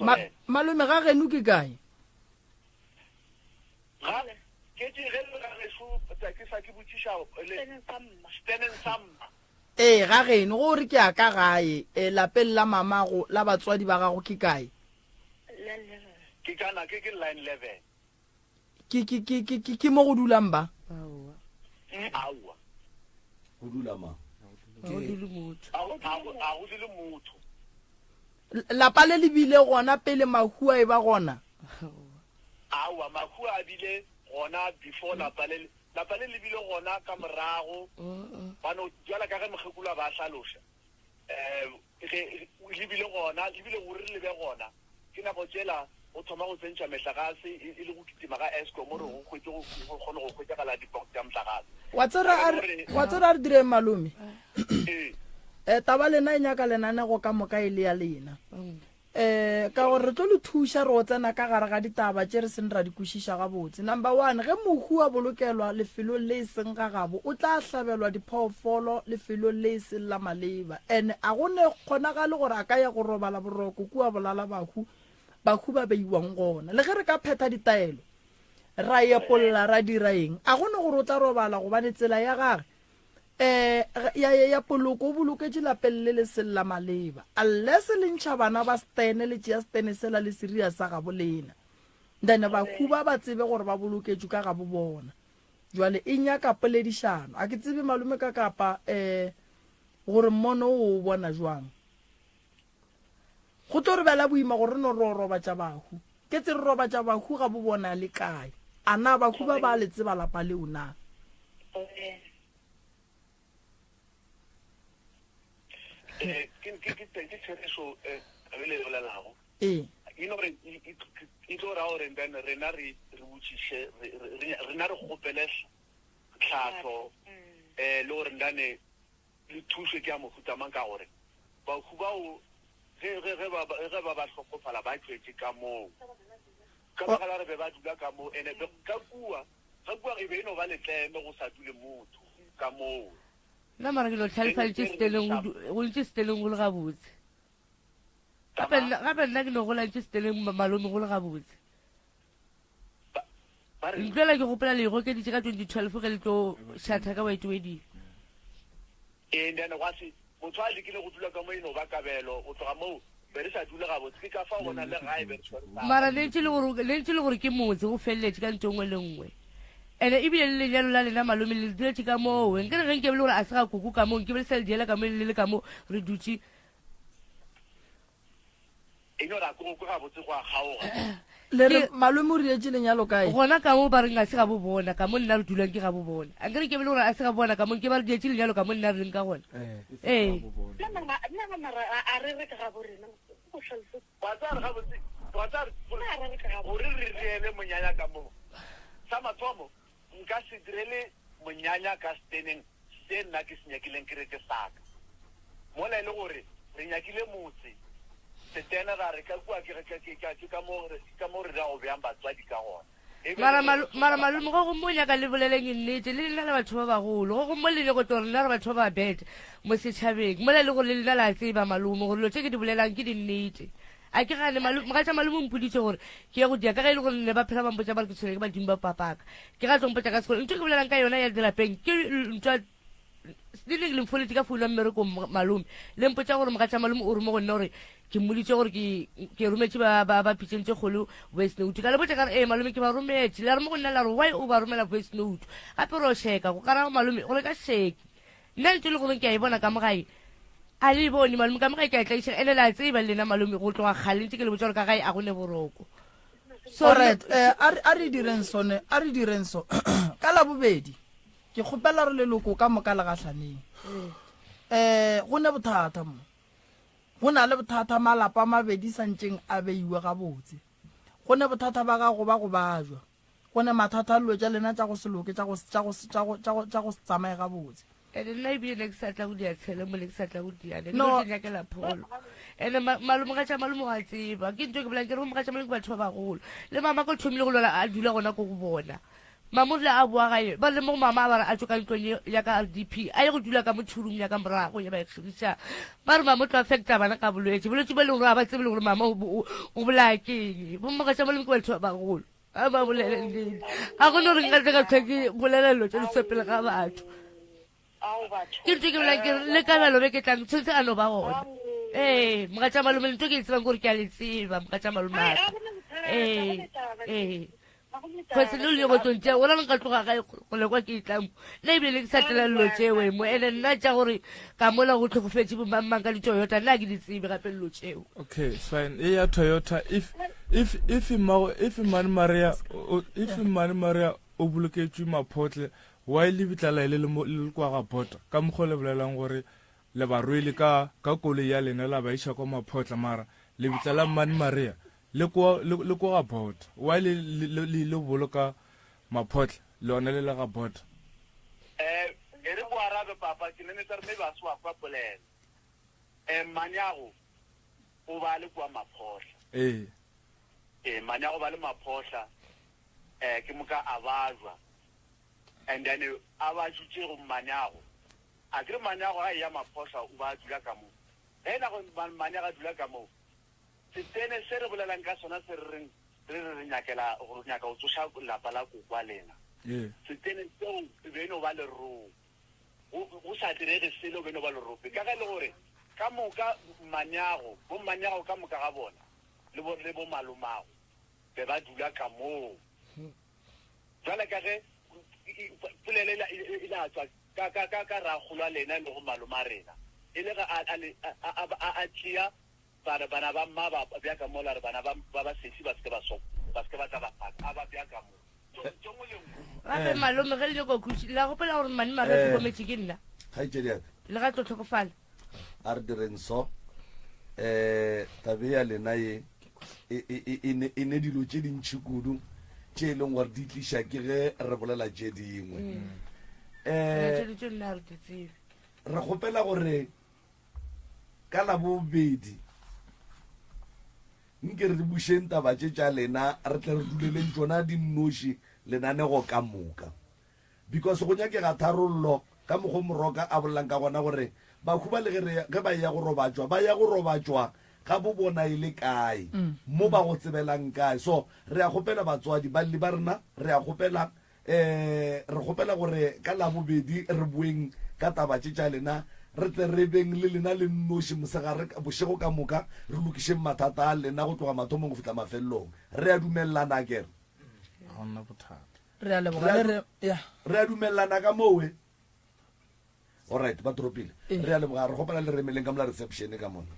Ma, Tswela. malome ga geno ke kae? Ga ke tše ge le ga gešo ta ke sa ke botšiša le Steneng sa mma. steneng sa mma. Ee, ga geno go re ke ya ka gae, e, lapeng la mamago, la batswadi ba gago ke kae? Line 11. Ke kana ke ke line 11. Ke, ke, ke, ke, ke, ke mo go dulang ba? Aowa. Aowa. Go dula mang? Ga go dule motho. A go, a go, a go dule motho. Lapa le le bile gona pele mahu a e ba gona? Aowa, mahu a bile gona before lapa le, lapa le le bile gona ka morago. Ba no, bjala ka ge mokgekolo a ba hlaloša. Um ge le bile gona, le bile gore le be gona, ke nako tšela go thoma go tsentšha mehlagase e, e le go kitima ga Eskom gore go hwetše go, go kgone go hwetšagala dibox tša mohlagase. Wa tseba a re, wa tseba a re direng malome. Ee. Eh, taba lena e nyaka lenanego ka moka e le ya lena. Um ka gore re tlo le thuša re o tsena ka gare ga ditaba tše re seng ra di kwešiša gabotse. Number one, ge mohu a bolokelwa lefelong le e seng ga gabo, o tla hlabelwa diphoofolo lefelong le e seng la maleba. And a go ne kgonagale gore a ka ya go robala boroko kua bolala bahu, bahu ba beiwang gona. Le ge re ka phetha ditaelo, ra epolla, ra dira eng, a go ne gore o tla robala gobane tsela ya gage Eh, ya, ya, ya poloko o boloketše lapeng le le seng la maleba. Unless le ntšha bana ba stene, le tšea stene sela le se ria sa gabo lena. Then bahu ba ba tsebe gore ba boloketšwe ka gabo bona. Jwale e nyaka poledišano. A ke tsebe malome ka kapa eh gore mmono o o bona jwang. Go tlo re bela boima gore re no re o robatša bahu. Ke tse re robatša bahu ga bo bona le kae. A na bahu ba ba le tseba lapa leo na? Eh, ke ke ke ke therešo eh taba e le e bolelago. Ee. E no gore e, e, e tlo ra gore then rena re re botšiše re re rena re kgopele tlhahlo eh le gore ndane le thušo ke ya mohuta mang ka gore bahu bao ge, ge, ge ba, ge ba ba hlokofala ba tšwetše ka moo ka baka la gore be ba dula ka moo ene be, ka kua, ka kua e be e no ba letleme go sa dule motho ka moo. Nna mara ke no tlhalefaditše seteleng go du- go ntše seteleng go le gabotse. Gape nna gape nna ke no gola ntše seteleng ma- malome go le gabotse. Ntlo ela ke gopola le e gokeditše ka 2012 ge le tlo šatha ka white wedding. Ee, then gwa se motho a lekile go dula ka mo e no ba kabelo go tloga moo be re sa dule gabotse ke ka fao go na le gae be re tshwere sa Mara le ntše le gore le ntše le gore ke motse go feleletše ka ntho nngwe le nngwe. Ene ebile le lenyalo la lena malome le le duletše ka moo. Nkere ge nke be le gore a se ga koko ka moo nke be le sa le diela ka mo le le ka mo re dutše. E no ra ko go gabotse go a kgaoga. Le re malome o rietše lenyalo kae? Gona ka mo ba reng ga se ga bo bona, ka mo nna re dulang ke ga bo bona. A nkere ke be le gore a se ga bona ka mo nke ba re dietše lenyalo ka mo nna re leng ka gona. Ee. Nna mara a re re ke ga bo rena. Go hlalose. Wa tseba re gabotse, wa tseba re gore re riele monyanya ka mo. Sa mathomo nka se direle monyanya ka steneng se nna ke se nyakileng ke re ke saka. Mola e le gore re nyakile motse setene ra re ka kua ke, ke, ke, ke, ke ka mo, ke ka mo re ra go beang batswadi ka gona. E be Mara re malo, re mara tsoša malome go gomme o nyaka le boleleng nnete le lena le batho ba bagolo go gomme le nyako tlo rena re batho ba ba bad mo setšhabeng mola e le gore le lena la tseba malome gore dilo tše ke di bolelang ke dinnete. A ke gane, malo, mogatša malome o mpoditše gore ke ye go dia, ka ge e le gore ne ba phela ba mpotša ba re ke tshwenya ke badimo ba papaka. Ke ga tlo mpotša ka sekolo. Ntho e ke bolelang ka yona ya dirapeng ke ntwa le neng le mfoletše ka founu ya mmerekong malome le mpotša gore mogatša malome o rome go nna gore ke mmoditše gore ke ke rometše ba ba ba pitšeng tše kgolo voice note ka le botša ka re ee malome ke ba rometše la re mo go nna la re why o ba romela voice note gape ro sheka go kara malome gore ka sheke nna ntho e le goreng ke a e bona ka mo gae a le e bone malome ka mo gae ke a tlaišega ene le a tseba le lena malome go tloga kgale ntse ke le botša gore ka gae a go ne boroko so Alright, eh, a re- a re direng sone a re direng so ka labobedi ke kgopela re leloko ka moka le gahlaneng um go ne bothata mo go na le bothata malapa a mabedi santšeng a beiwe gabotse go ne bothata ba gago ba go bajwa Go ne mathata a dilo tša lena tša go se loke, tša go, tša go, tša go, tša go, tša go se tsamaye gabotse. Ene nna ebile ne ke sa tla go dia tshele mo ne ke sa tla go dia ne ke no nyakela pholo ene malome ga tša malome wa tseba ke ntho ke bolang ke re moga tša malome ke batho ba bagolo le mama ko thomile go lwala a dula gona ko go bona mama o rile a boa gae ba le mo mama a ba re a tšwe ka ntlong ya ka R_D_P a ye go dula ka mo two-room ya ka morago ye ba e kgiriša ba re mama o tlo affecta bana ka bolwetši bolwetši bo e leng gore ga ba tsebe le gore mama o bolaya keng bommoga tša malome ke batho ba bagolo a ba bolele nnete ga gone gore nka tle ka tlhwa ke bolela dilo tse di sa pele ga batho ke ntho ke bolang ke le kabelo be ke tlang tshwanetse a no ba gona ee mogatša malome ntho ke e tsebang gore ke a le tseba mogatša malome aka ee ee kgwese le le go tsontse o la nka tloga gae go le kwa ke itlang nna ebile le ke sa tlela dilo tšeo mo ene nna tša gore ka mola go tlhokofetše bomangmang ka di-toyota nna ke di tsebe gape dilo tšeo okay fine e ya toyota if if if mmago if mane maria if mane maria o boloketšwe maphotle why le bitla la ile le kwa ga bota ka mokgwa le bolelang gore le ba rwele ka ka koloi ya lena la ba iša kwa maphotla mara lebitla la mmane maria Le kwa, le, le kwa ga bota. Why le, le, le, le ile boloka maphotla, lona le le ga bota? Eh, e re ko arabe papa, ke nene tsa re maybe a se wa kwa polelo. Eh, mmanyago o ba le kwa maphotla. Ee. Eh, mmanyago ba le maphotla, eh, ke moka a bajwa. And then a ba tšutše go mmanyago. A ke re mmanyago a eya maphotla o ba dula ka mo. Ge nako mmanyago a dula ka mo, Setene se re bolelang ka sona se re reng re re re nyakela go nyaka go tsoša lapa la koko wa lena. Setene seo e be e no ba lerope. Go, go sa direge selo, e be e no ba lerope. Ka ge e le gore ka moka mmanyago, bommanyago ka moka ga bona le bo, le bomalomago be ba dula ka moo. Bjale ka ge polelo e, e, e la tšwa ka, ka, ka, ka rakgolo wa lena e lego maloma rena, e le ge a, a, a, a, a, a tšea Ba re, Bana ba mma ba bja ka mola, re bana ba ba ba sesi ba se ke ba so, ba se ke ba tla ba faka, a ba bja ka mo. Tšo, tšo nngwe le nngwe. Gape malome ge le nyaka go khutši, la gopola gore mmane mare Eh. tlhokometše ke nna Kgaetšedi ya ka. le ga tlo tlhokofala. A re direng so. Eh, tabe ya lena ye e, e, e, e ne, e ne dilo tše dintši kudu tše e leng gore di tliša ke ge re bolela tše dingwe. Eh, Tše tše nna re di tsebe. re kgopela gore Ka Labobedi, nke re bušeng taba tše tša lena, re tle re duleleng tšona di nnoši lenanego ka moka. Because go nyakega tharollo ka mokgo Moroka a bolelang ka gona gore bahu ba le ge re ge ba eya go robatšwa, ba ya go robatšwa ga bo bona e le kae, mo ba go tsebelang kae. So re a kgopela batswadi, balli ba rena, re a kgopela Um re kgopela gore ka Labobedi re boeng ka taba tše tša lena, re tle re beng le lena le nnoši mosegare, bošego ka moka, re lokišeng mathata a lena go tloga mathomong go fihla mafelelong. Re a dumelelana, akere? Ga gona bothata. Re a leboga le re, ya. Re a dumelelana ka moo, e? Alright, ba dropile. Re a leboga, re kgopela le re emeleng ka mola reception ka mona.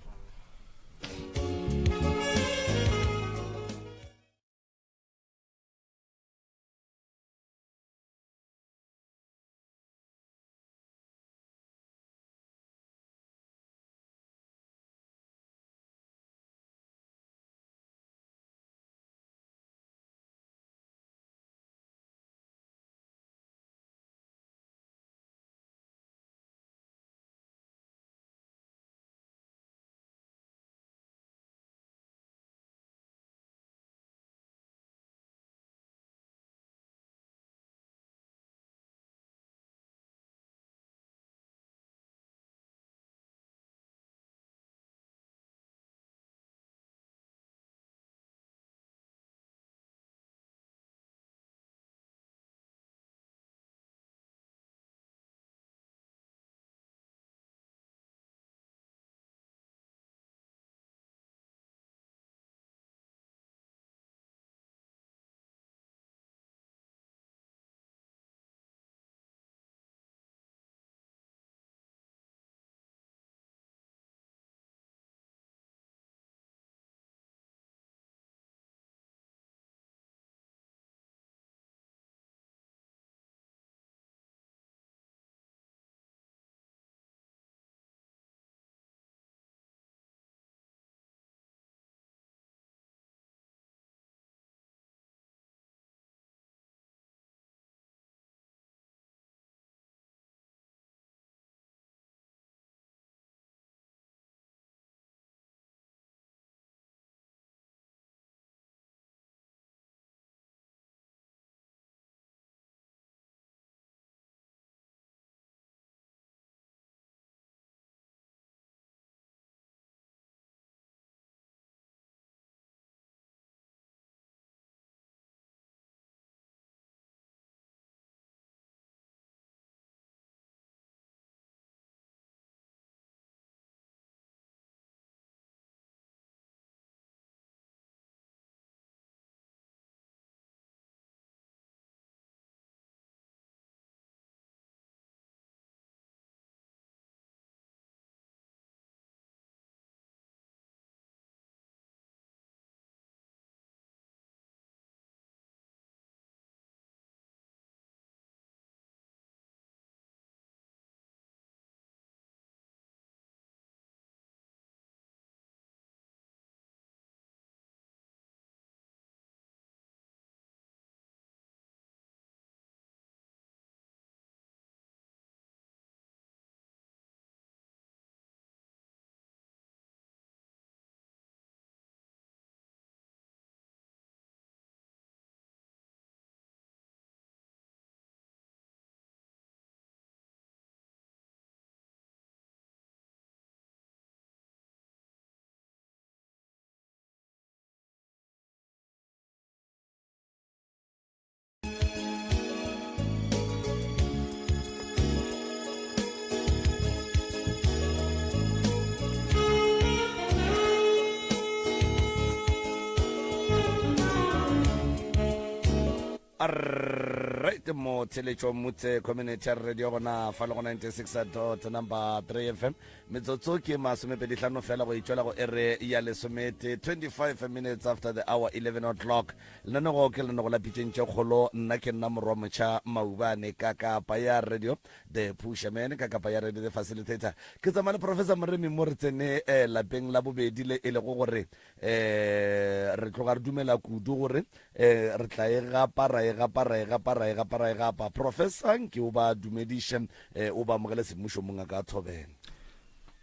Right mo theletšo motse community radio gona fa le go 96 dot number 3 fm metsotso ke masomepedihlano fela go itšwela go ere ya lesomete 25 minutes after the hour 11 o'clock lenanego ke lenanego la pitšeng tše kgolo nna ke nna morwa motšha maubane ka kapa ya radio the pusherman ka kapa ya radio the facilitator ke tsamaya le professor moremi mo re tsene eh, lapeng la bobedi le e lego gore eh re tloga re dumela kudu gore eh re tla e gapa ra e gapa ra e gapa ra e gapa ra e gapa professor nke o ba dumediše eh o ba amogele semmušo mongaka ka thobela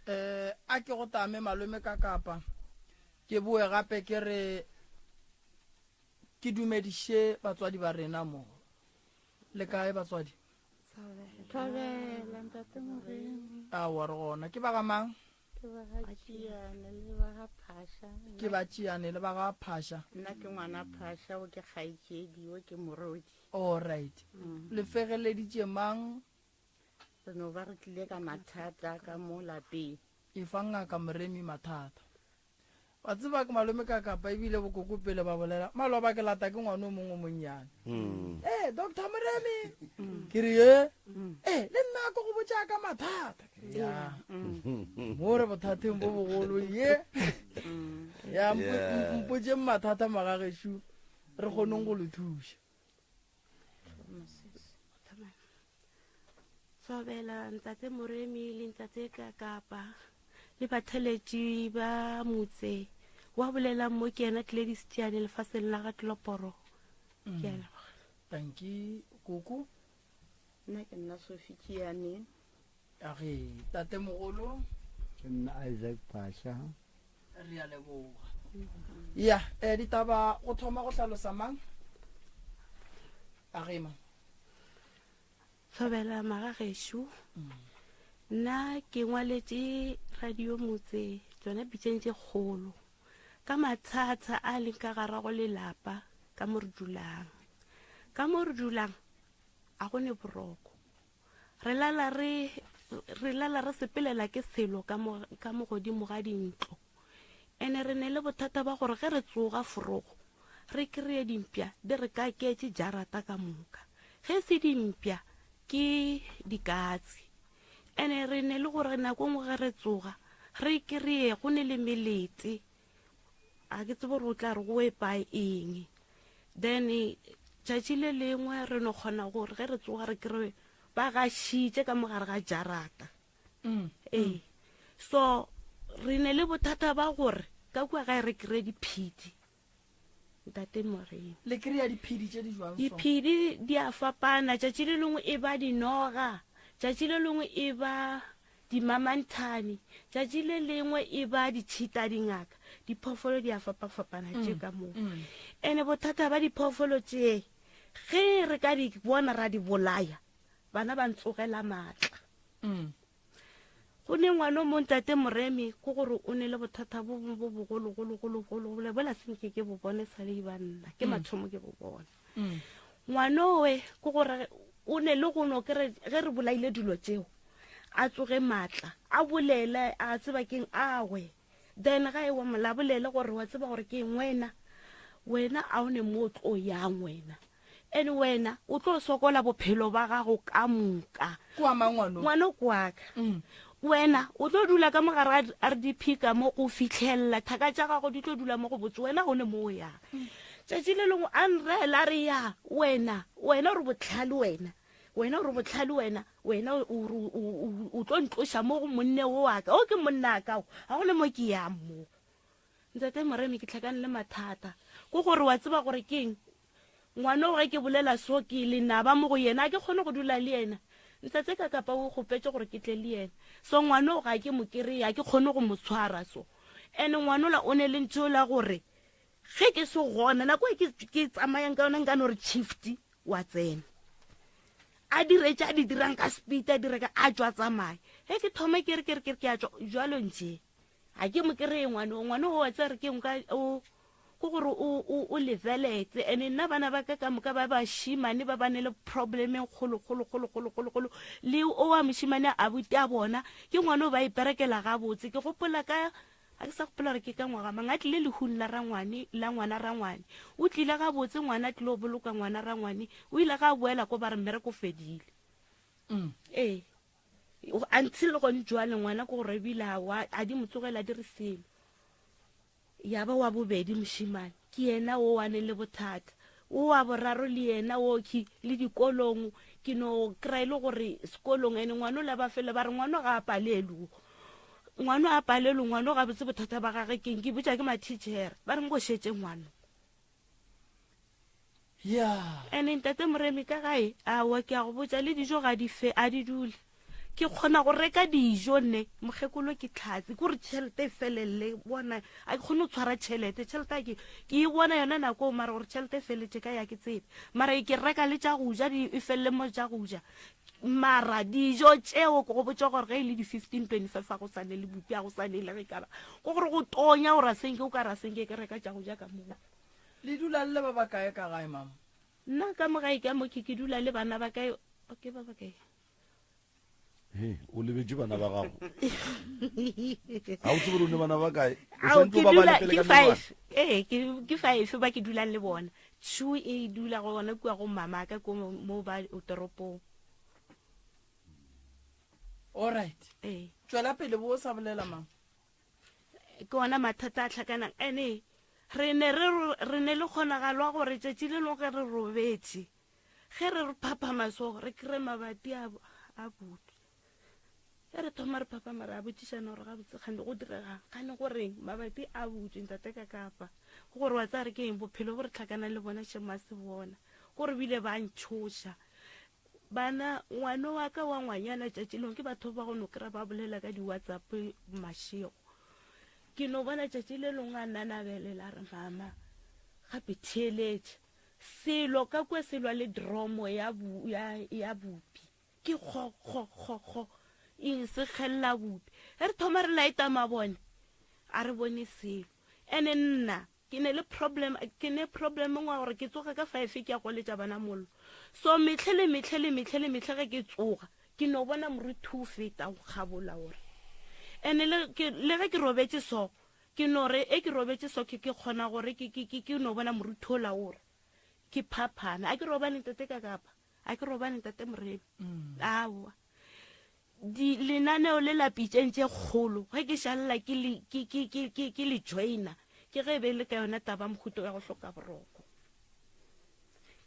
eh a ke go tame malome ka kapa ke boe gape ke re ke dumediše batswadi ba rena mo le kae batswadi Thobela ntate Moremi. Aowa re gona. Ke ba ga mang? Ke ba ga Tšiane le ba ga Phasha. Ke ba Tšiane le ba ga Phasha. Nna ke ngwana Phasha, o ke kgaetšedi, o ke morodi. All right. Mm. Le fegeleditše mang? Re no ba re tlile ka mathata ka mo lapeng. E fa ngaka Moremi mathata. Wa tseba ke malome ka kapa ebile bokoko pele ba bolela maloba ke lata ke ngwana o mongwe o monnyane mm. ee doctor moremi mm. ke re ye mm. ee le nna ko go botša ka mathata ke re ya mo re bothateng bo bogolo ye ya mpotseng mathata magagešu re kgoneng go le thuša Thobela ntate Moremi le ntate Kakapa le batheletši ba motse wa bolelang mo ke yena Gladys Tšeane lefaseng la ga Tloporo. Mm. Ke a leboga. Tanki koko. Nna ke nna Sophie Tšeane. Age tate mogolo. Ke nna Isaac Phasha. Re a leboga. Ya, eh ditaba go thoma go hlalosa mang? Age mang? Thobela magagešo, nna ke ngwaletše radio motse tsona pitšeng tše kgolo ka mathata a leng ka gara go lelapa ka mo re dulang. Ka mo re dulang a go ne boroko. Re lala re re lala re sepelela ke selo ka mo ka mo godimo ga dintlo. Ene re ne le bothata ba gore ge re tsoga forogo re kry-e dimpša di re kaketše jarata ka moka. Ge se dimpša ke dikatse. Ene re ne le gore nako nngwe ge re tsoga re kry-e go ne le melete, ga ke tsebe gore o tla re go epa eng. Then tšatši le lengwe re no kgona gore ge re tsoga re kry-e ba gašitše ka mo gare ga jarata. Mm. Ee. So re ne le bothata ba gore ka kua gae re kry-e diphedi ntate Moremi. Le kry-a diphedi tše di jwang so? Diphedi di a fapana, tšatši le lengwe e ba dinoga, tšatši le lengwe e ba dimamanthane, tšatši le lengwe e ba ditšhita dingaka. Diphoofolo di a fapafapana tše mm, ka moo. Mm. Ene bothata ba diphoofolo tše ge re ka di bona ra di bolaya, bana ba ntsogela maatla. Mm. Go ne ngwana o mong tate Moremi ko gore o ne le bothata bo bongwe bo bogologologologolo bola senke ke bo bone sa le ba nna ke mm. mathomo ke bo bone mm. ngwana owe ko gore o ne le go no kere ge re bolaile dilo tseo a tsoge maatla a bolele a tseba keng awe then ga e wa mola bolele gore wa tseba gore ke eng wena wena a o ne mo o tlo yang wena And wena o tlo sokola bophelo ba gago ka moka. Kwa mang ngwano? Ngwano kwa ka. Mm. Wena o tlo dula ka mogare ga RDP ka mo go fitlhelela thaka tša gago di tlo dula mo go botse wena go ne mo o yang. Mm. Tšatši le lengwe a nrela re ya wena wena o re botlhale wena wena o re botlhale wena wena o tlo ntloša mo go monne o wa ka o ke monna ka o ga go ne mo ke yang mo ntate moremi ke tlhakane le mathata ko gore wa tseba gore keng Ngwana o ge ke bolela so ke lenaba mo go yena, a ke kgone go dula le yena. Ntsatse ka kapa o kgopetše gore ke tle le yena. So ngwana o ga ke mo kereye, a ke kgone go mo tshwara so. Ene ngwana ola o ne le ntho la gore ge ke se gona, nako e ke ke tsamayang ka yona nka no re shift wa tsena. A dire tše a di dirang ka speed, a dire ka a tšwa tsamaya. Ge ke thoma ke re ke re ke re ke a tšwa jwalo nje. Ga ke mo kereye ngwana o, ngwana o wa tseba re ke nka o Ke gore o, o, o leveletse. And nna bana ba ka ka moka ba bašimane ba ba ne le problem e kgolo, kgolo, kgolo, kgolo, kgolo, kgolo. Le o wa mošimane abuti a bona, ke ngwana o ba iperekela gabotse. Ke gopola ka A ke sa gopola gore ke ka ngwaga mang a tlile lehung la rangwane, la ngwana rangwane. O tlile gabotse ngwana a tlile go boloka ngwana rangwane, o ile ga a boela ko ba re mmereko o fedile. Mm. Ee. Until gone jwale ngwana ko gore ebile a wa a di mo tsogela di re selo. Ya ba wa bobedi mošemane ke yena o wa neng le bothata. O wa boraro le yena o ke le dikolong ke no kry le gore sekolong ene ngwana o la ba fele ba re ngwana ga a palelwe. Ngwano a palelwe ngwano gabotse bothata ba gage keng ke botša ke mathitšhere ba re nko šetše ngwano. Ya. Ene ntate Moremi ka gae aowa ke a go botša le dijo ga di fe a di dule. Ke kgona go reka dijo ne mokgekolo ke tlhatse ke gore tšhelete e felelele bona a ke kgone go tshwara tšhelete tšhelete a ke ke e bona yona nako mara gore tšhelete e feletše ka ya ke tsebe mara ke reka le tša go ja di e felele mo tša go ja Mara dijo tšeo ke go botša gore ge e le di-15 25 a go sane le bupi a go sane le ge ka ba ko gore go tonya o rasenke o ka rasenke ke reka tša go ja ka moo. Le dula le le ba bakae ka gae mama? Nna ka mo gae ka mo ke ke dula le bana ba kae ke ba bakae? He, o lebetše bana ba gago. Ga o tsebe gore o ne bana ba kae? O Ao, swanetše ke o ba dula bale pele ke ka menwana. five ee ke ke five ba ke dulang le bona Two e dula gona kua go mama ka ko mo ba toropong. All right. Ee. Tšwela pele bo sa bolela mama. Ke ona mathata a tlhakanang ene re ne re re ne le kgonagalwa gore tšatši le lengwe ge re robetše ge re re phaphama so re kry mabati a a butswe Ge re thoma re phaphama ra botšišana gore gabotse kgane go diregang, kgane go reng, mabati a butšwe ntate ka kapa. Go gore wa tsaya re ke eng bophelo bo re tlhakana le bona šemo a se bona. Go re bile ba ntšhoša. Bana ngwano wa ka wa ngwanyana tšatši lengwe ke batho ba go no kry-a ba bolela ka di-WhatsApp mašego. Ke no bona tšatši le lengwe a nanabelela a re mama gape theeletša selo ka kua selwa le dromo ya, ya, ya bupi. Ke kgo, kgo, kgo, kgo, eng se kgella bupi. Ge re thoma re laeta mabone, a re bone selo. Ene nna ke ne le problem, ke ne problem ngwa gore ke tsoga ka five ke ya goletša bana mollo. So mehle le mehle le mehle le mehle ge ke tsoga, ke no bona moruti o feta o kgabola gore. Ene le, ke, le ge ke robetše so, ke no re e ke robetše so ke, ke kgona gore ke, ke, ke, ke no bona moruti ola o re ke phaphame. A ke robale ntate ka kapa. A ke robale ntate Moremi. Mm. Aowa. Di lenaneo le la pitšeng tše kgolo ge ke šalela ke le ke ke ke ke ke le joina ke ge e be le ka yona taba mohuto ya go hloka boroko.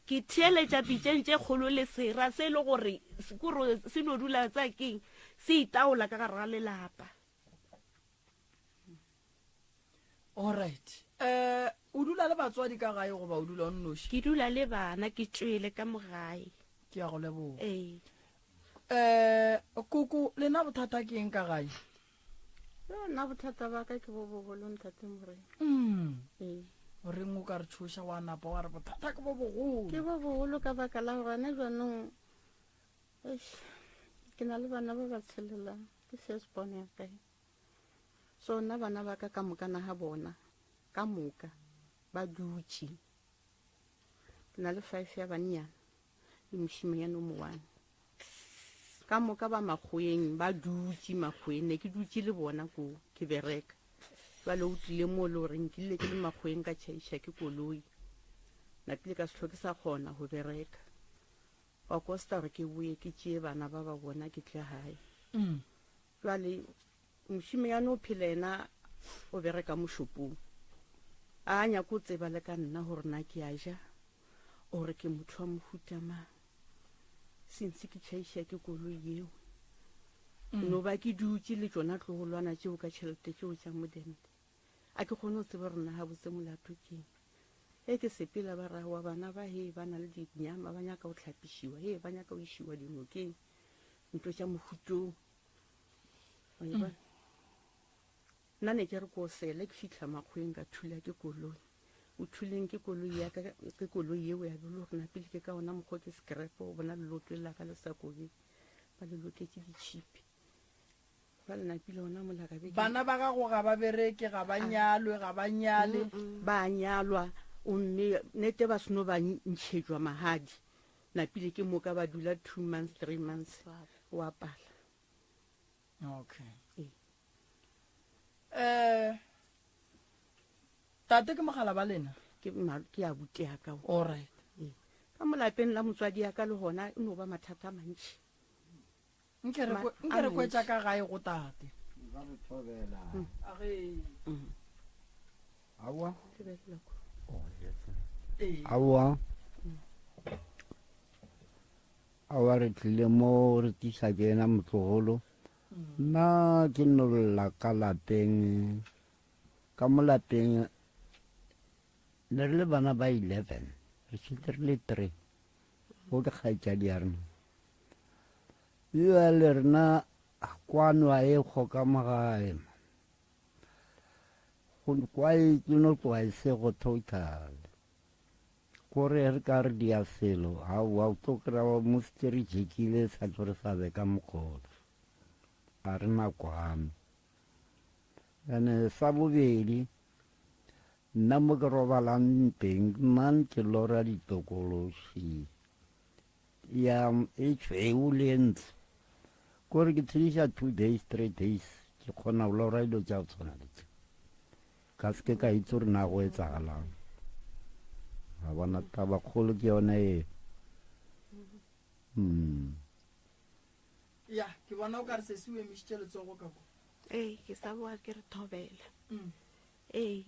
Ke theeletša pitšeng tše kgolo le sera se e le gore kore se no dula tsa keng se itaola ka gare ga lelapa. Alright. Eh, o dula le batswadi ka gae goba o dula o nnoši? Ke dula le bana, ke tšwele ka mo gae. Ke ya go leboga. Ee. Eh, koko, lena bothata ke eng ka gae? Yo, nna bothata ba ka ke bo bogolo ntate Morena. Mm. Ee. O reng o ka re tšhoša wa napa wa re bothata ke bo bogolo? Ke bo bogolo ka baka la gore gona jaanong eish, ke na le bana ba ba tshelelang, ke first born ya ka. So nna bana ba ka ka moka na ga bona ka moka ba dutše. Ke na le five ya bannyana le mošimanyana o mowane. Ka moka ba makgoweng ba dutše makgoweng ne ke dutše le bona ko ke bereka. Jwale o tlile mo le gore nkile ke le makgoweng ka tšhaiša ke koloi. Napile ka se hlwe ke sa kgona go bereka. Wa kosta gore ke boye ke tšee bana ba ba bona ke tle gae. Mm. Jwale mošimeyane o phela yena o bereka mo shopong. A nyake o tseba le ka nna gore na ke a ja or ke motho wa mohuta mang. Since ke tšhaiša ke koloi yeo. Mm. No ba ke dutše le tšona tlogolwana tšeo ka tšhelete tšeo tša modende. A ke kgone go tseba gore na gabotse molato keng. Ge ke sepela ba ra wa bana ba he ba na le dinyama ba nyaka go hlapišiwa he ba nyaka go išiwa dinokeng ntho tša mohutong. Wa e bona? Nna ne ke re ko sele ke fitlha makgweng ka thula ke koloi. O thuleng ke koloi ya ka ke koloi yeo ya belo gore napile ke ka ona mokgwa ke scrap o bona leloto la ka le sa kobe ba le loketše ditšhipi. Ba le napile ona mola ka be ke Bana ba gago ga ba bereke, ga ba nyalwe, ga ba nyale. ba nyalwa omme nete ba seno ba ntšhetšwa magadi napile ke moka ba dula two months three months wa pala Okay. Ee. Um tate ke mogala ba lena? Ke ke abuti ya ka. All right. Ee. Ka mo lapeng la motswadi ya ka le gona e no ba mathata a mantši. Nke re nke re kwetša ka gae go tate. Nka re thobela. A ge. Aowa. Aowa. Aowa re tlile mo re tlisa ke ena motlogolo. Nna ke no lla ka lapeng. Ka mo lapeng ne re le bana ba 11. Re šetše re le 3. Go ke kgaetšadi ya rena. Bjale rena kwano a e kgo ka mo gae. Go kwa e ke no tloga e se go total. Kore re ka re dia selo, aowa o tlo kry-a mo setse re jekile sa tlo re sa be ka mokgola. A re na kwano. Ene sa bobedi, nna mo ke robalang teng, nna ke lora ditokološi ya e tšhweu le e ntsho. Kore ke tshediša 2 days, 3 days, ke kgona go lora dilo tša go tshwana le tše. Ka se ke ka itse gore na go etsagalang. A bona taba kgolo ke yone e. Mm. Ya, ke bona o ka re sesi o emišitše letsogo ka ko. Ee, ke sa boa ke re thobela. Ee,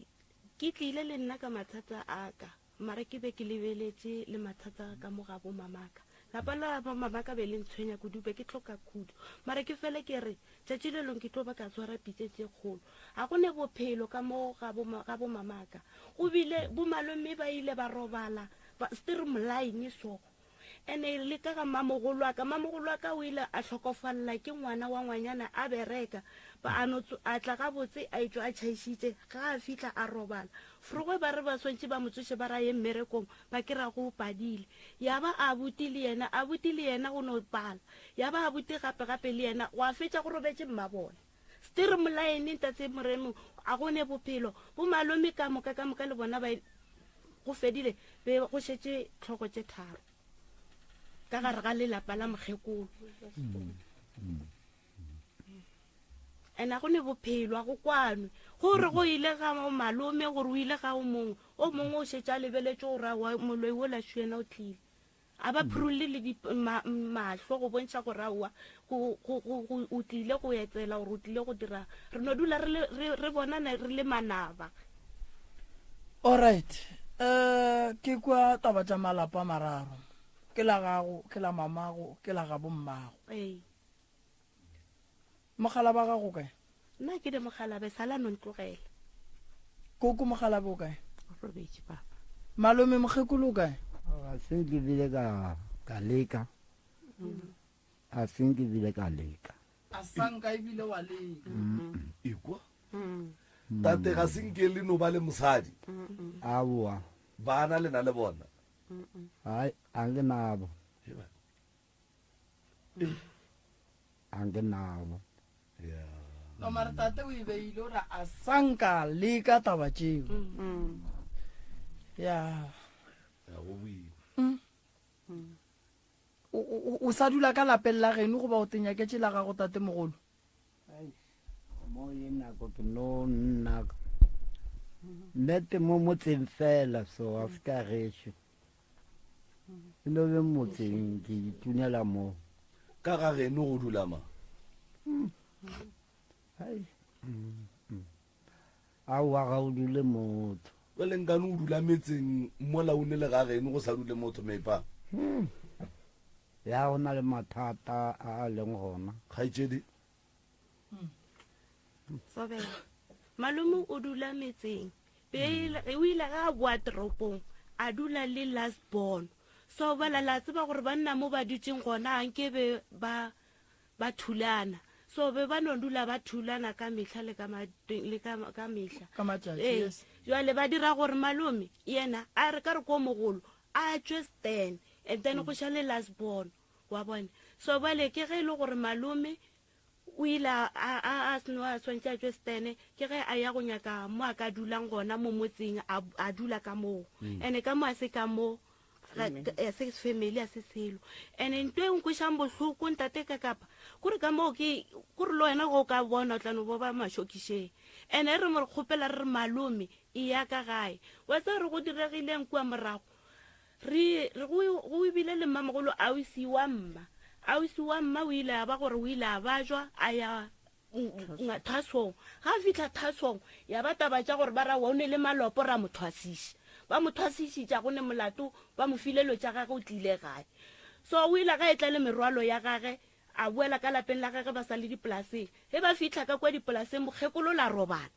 ke tlile le nna ka mathata a ka, mara ke be ke lebeletše le mathata ka mo ga bo mamaka. Lapa la ba mamaka be le ntshwenya kudu, be ke hloka khudu. Mara ke fele ke re, tšatši le leng ke tlo ba ka tshwara pitše tše kgolo. Ga go ne bophelo ka mo ga bo, ga bo mamaka. Go bile bo malome ba ile ba robala, ba, streamline so. Ene le ka ga mmamogolwaka, mmamogolwaka o ile a hlokofalela ke ngwana wa ngwanyana a bereka. Ba a no a tla gabotse a etšwa a tšhaišitše, ga a fihla a robala. Frogwe ba re ba swantše ba mo tsoše ba ra ye mmerekong, ba ke ra go o padile. Ya ba abuti le yena, abuti le yena go no pala. Ya ba abuti gape gape le yena, gwa fetša go robetše mmabona. Stere molaene ntate Moremi a go ne bophelo. Bo malome ka moka ka moka le bona ba go fedile be go šetše tlhogo tše tharo ka gare ga lelapa la mokgekolo. And a go ne bophelo a go kwanwe gore go ile ga malome gore o ile ga o mongwe o mongwe o šetše a lebeletše gore aowa moloi wola šuena o tlile. A ba phurulle le di, ma, mahlo go bontšha gore aowa, go, go, go, go, o tlile go etsela gore o tlile go dira. Re no dula re le, re, re bonana re le manaba. Alright. Eh, ke kwa taba tša malapa a mararo. Ke la gago, ke la mamago, ke la gabo mmago. Ee. Mogala ba gago o kae? Nna ke de mogalabe, sala no ntlogela. Koko mogalabe o kae? O robetše papa. Malome mokgekolo o kae? A se nke bile ka ka leka. A se nke bile ka leka. A sa nka ebile wa leka. Ekwa. Tate ga se nke le no ba le mosadi. Aowa. Bana le na le bona. Hai, a nke nabo. A nke nabo. No mare tate o e beile o re a sanka leka taba tšeo. Ya. Ya go boima. O, o, o sa dula ka lapeng la geno goba o tenyaketše la gago tate mogolo? Mo ye nako ke no nna nnete mo motseng fela so a se ka gešo. E no be motseng ke itunela mo. Ka ga geno go dula mang? Hai. Aowa ga o dule motho. Bjale nkane o dula metseng mola o ne le ga geno go sa dule motho Meipa? Ya go na le mathata a a leng gona. Kgaetšedi. Sobela. Malome o dula metseng. Pele o ile ga a boa toropong a dula le last born. So bala la tseba gore banna mo ba dutšeng gona a nke be ba ba thulana. So be ba no dula ba thulana ka mehla le ka le ka ka mehla. Ka matšatši, Ee. yes. Jwale ba dira gore malome yena a re ka re ko mogolo a tšwe stand and then go šale last born wa bone. So bale ke ge e le gore malome o ile a, a, a seno a swantše a tšwe stene, ke ge a ya go nyaka mo a ka dulang gona mo motseng, a, a dula ka moo. Ene ka mo a se ka mo, ga, a se family, a se selo. Ene nto e nkwešang bohloko ntate ka kapa, kore ka moo ke, kore le wena ge o ka bona o tla no bo ba mašokišeng. Ene re mo re kgopela re re malome e ya ka gae. Wa tseba re go diregileng kua morago? Re re go go bile le mmamogolo ausi wa mma. Ausi wa mma o ile a ba gore o ile a bajwa a ya thwasong. Ga a fihla thwasong ya ba taba tša gore ba ra o ne le malopo ra mo thwasiša. Ba mo thwasišitša go ne molato ba mo file lo tša gage o tlile gae. So o ile ga e tla le merwalo ya gage a boela ka lapeng la gage ba sa le dipolaseng. Ge ba fihla ka kwa dipolaseng mokgekolo la robala.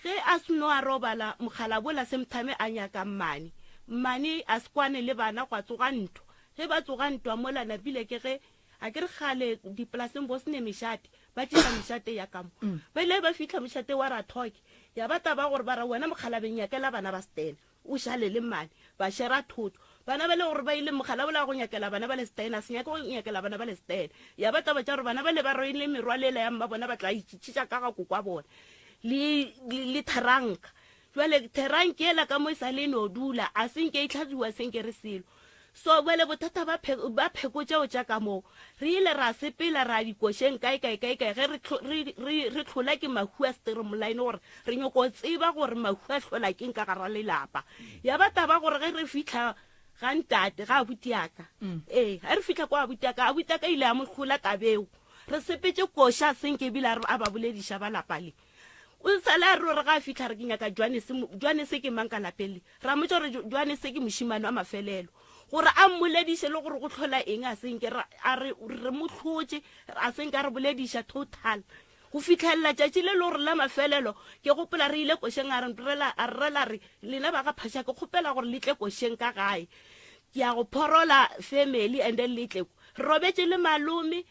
Ge a seno a robala mokgalabola Semthame a nyaka mmane. Mmane a se kwane le bana gwa tsoga ntwa. Ge ba tsoga ntwa mola napile ke ge a ke re kgale dipolaseng bo sene mešate ba tšiša mešate ya ka mo. Ba ile ba fihla mošate wa Rathoke ya ba taba gore ba re wena mokgalabeng nyakela bana ba Stene. O šale le mmane, ba šera thoto. Bana ba le gore ba ile mogala ola go nyakela bana ba le Stene, a se nyake go nyakela bana ba le Stene. Ya ba taba tša gore bana ba le ba rwele merwalo ela ya mma bona ba tla itšitšitša ka ga kokwa bona le, le, le theranka. Jwale theranka ela ka mo e sa le e no dula, a se nke e hlatswiwa se nke re selo. So bjale bothata ba phe, ba pheko tšeo tša ka moo, re ile ra sepela ra dikošeng kae kae kae kae ge re, re, re, re hlola ke mahu a streamline gore re nyoko tseba gore mahu a hlola keng ka gara lelapa. Ya ba taba gore ge re fihla ga ntate, ga abuti ya ka, ee, ge re fihla kwa abuti ya ka, abuti ya ka ile a mo hlola tabeo. Re sepetše koša senke ebile a re, a ba bolediša ba lapa le. O sale a re gore ga a fitlha re ke nyaka Johannes, Johannes ke mang ka lapeng le? Ra mmotša gore Johannes ke mošimane wa mafelelo. Gore a mmolediše le gore go hlola eng a senke a re re mo hlotše a senke a re bolediša total. Go fitlhelela tšatši le le gore la mafelelo ke gopola re ile košeng a re rela a re rela re lena ba ga Phasha ke kgopela gore le tle košeng ka gae. Ke ya go phorola family and then le tle. Re robetše le malome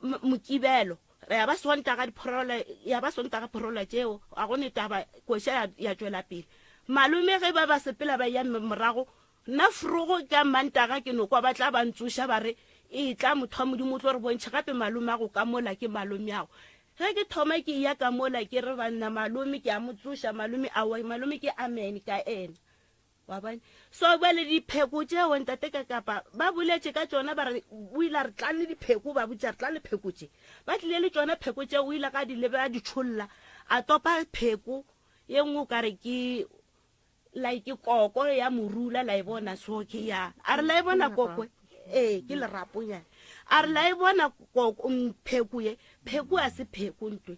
Mokibelo, ya ba Sontaga diphorolo, ya ba Sontaga phorolo tšeo, ga go ne taba, koša ya, ya tšwela pele. Malome ge ba ba sepela ba ya morago, nna frogo ka Mantaga ke no kwa ba tla ba ntsoša ba re, Etla motho wa Modimo o tlo re bontšha gape malomeago ka mola ke malomeago. Ge ke thoma ke eya ka mola ke re banna malome ke a mo tsoša malome aowa malome ke amen ka ena. Wa bona? So bjale dipheko tšeo ntate ka kapa ba boletše ka tšona ba re o ile a re tlang le dipheko ba botša re tlang le pheko tše. Ba tlile le tšona pheko tšeo o ile ka di lebe a di tšholla a topa pheko ye nngwe o ka re ke like koko ya morula la e bona so ke ya a re la e bona koko ee ke leraponyana a re la e bona koko pheko ye pheko a se pheko ntwe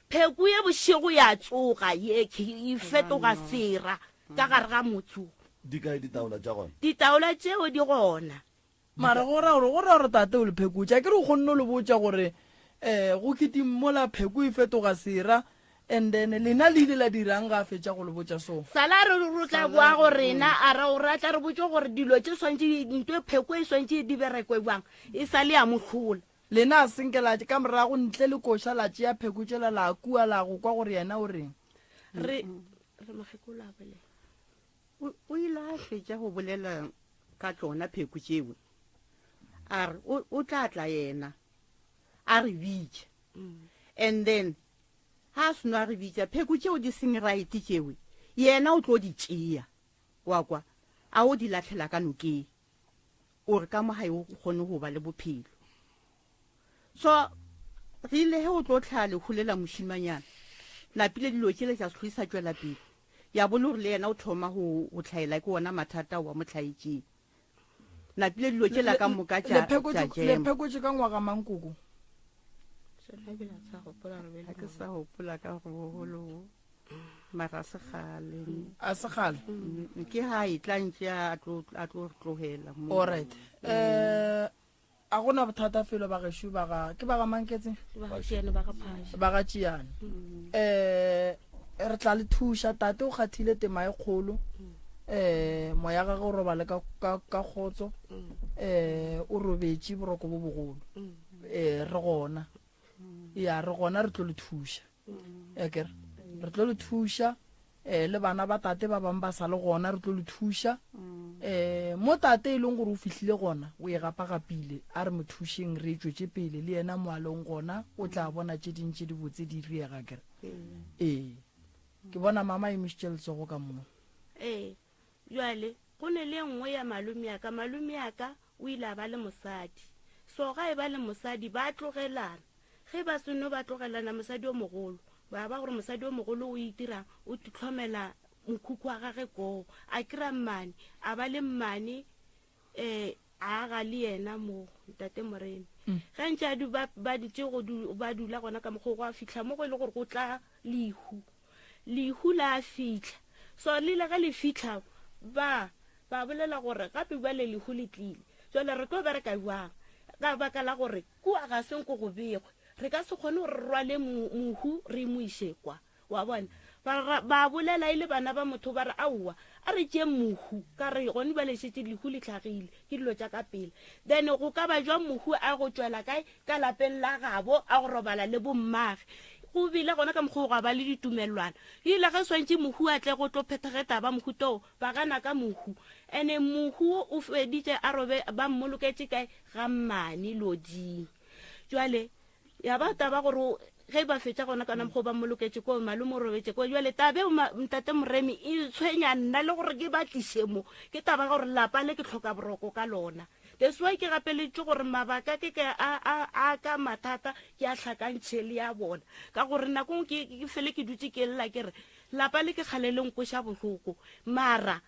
Pheko ye bošego ya tsoga ye e fetoga sera ka gare ga motse wo. Di kae ditaola tša gona? Ditaola tšeo di gona. Mara go ra gore, go ra gore tate o le phekotše. Akere o kgonne go le botša gore um go kiting mola pheko e fetoga sera and then lena le ile la dirang ga a fetša go le botša so? Sala a re o tla boa go rena a re o ra tla re botše gore dilo tše swantše nto pheko e swantše di berekwe bjang e sa le ya mo hlola. Lena a senke la ka morago ntle le koša la tšea pheko tšela la kua la go kwa gore yena o reng. Re, re mokgekolo a bolela. O, o ile a fetša go bolela ka tšona pheko tšeo. A re o, o tla tla yena a re bitša. And then ha a seno a re bitša pheko tšeo di seng right tšeo yena o tlo di tšea wa kwa a o di lahlela ka nokeng. O re ka mo gae o kgone go ba le bophelo. So re ile ge o tlo tlhaa lehu le la mošimanyana, napile dilo tšele tša se sa tšwela pele. Ya bo le gore le yena o thoma go go tlhaela ke ona mathata ao a mo tlhaetšeng. Napile dilo tšela ka moka tša tša Le jema. phekotše ka ngwaga mang koko? Ga ke sa gopola ka gore bogolo bo. mara a se kgale a se kgale mm, ke ga e tla ntse a tlo a tlo re tlogela mo alright eh a gona bothata felo ba gešo ba ga ke ba ga manketse ba ga tšiane ba ga phasha ba ga tšiane eh re tla le thuša tate o kgathile tema e kgolo eh moya gagwe o robale ka ka ka kgotso eh o robetše boroko bo bogolo eh re gona ya re gona re tlo le thuša ekere re tlo le thuša um le bana ba tate ba bangwe ba sa le gona re tlo le thuša um mo tate e leng gore o fihlile gona o e gapagapile a re mo thušeng re e tšwetše pele le yena mo a leng gona o tla bona tše ding tše dibotse di riega kere ee ke bona mama e mišitše letsogo ka moo ee Bjale, go ne le ye nngwe ya malomeaka. Malomeaka o ile a ba le mosadi. So ga e ba le mosadi, ba tlogelana. Ge ba seno ba tlogelana, mosadi yo mogolo. Ba ba gore mosadi o mogolo o itira o tlhomela mokhukhu wa gage koo. A kry-a mmane, a ba le mmane um a aga le yena mo ntate Moremi. Ge ntše a du, ba, ba dutše go du, ba dula gona ka mokgwa gwa fihla mo go e le gore go tla lehu. Lehu la fihla. So le ile ge le fihla ba, ba bolela gore gape bjale lehu le tlile. Jwale re tlo bereka bjang? Ka baka la gore kua ga se nko go begwe. Re ka se kgone gore re rwale mohu re mo iše kwa. Wa bona? Ba, ra, ba bolela e le bana ba motho ba re, Aowa, a re tšeeng mohu, ka re gone bjale šetše lehu le hlagile, ke dilo tša ka pela. Then go ka ba jwang mohu a go tšwela kae? Ka lapeng la gabo, a go robala le bommage. Go bile gona ka mokgwa wo gwa ba le ditumelelwana. E ile ge swantše mohu a tle go tlo phethege taba mohuta wo, ba gana ka mohu. Ene mohu wo o feditše a robe, ba mmoloketše kae? Ga mmane loding. Jwale ya ba taba gore ge ba fetša gona kana mokgwa ba mmoloketše ko malome o robetše ko. Jwale taba eo ntate Moremi e tshwenya nna le gore ke ba tliše mo, ke taba ya gore lapa le ke tlhoka boroko ka lona. That's why ke gapeleditše gore mabaka ke ke a, a, a ka mathata ke a hlakantšhe le ya bona, ka gore nako nngwe ke, ke fele ke dutše ke lla ke re lapa le ke kgale le nkweša bohloko, mara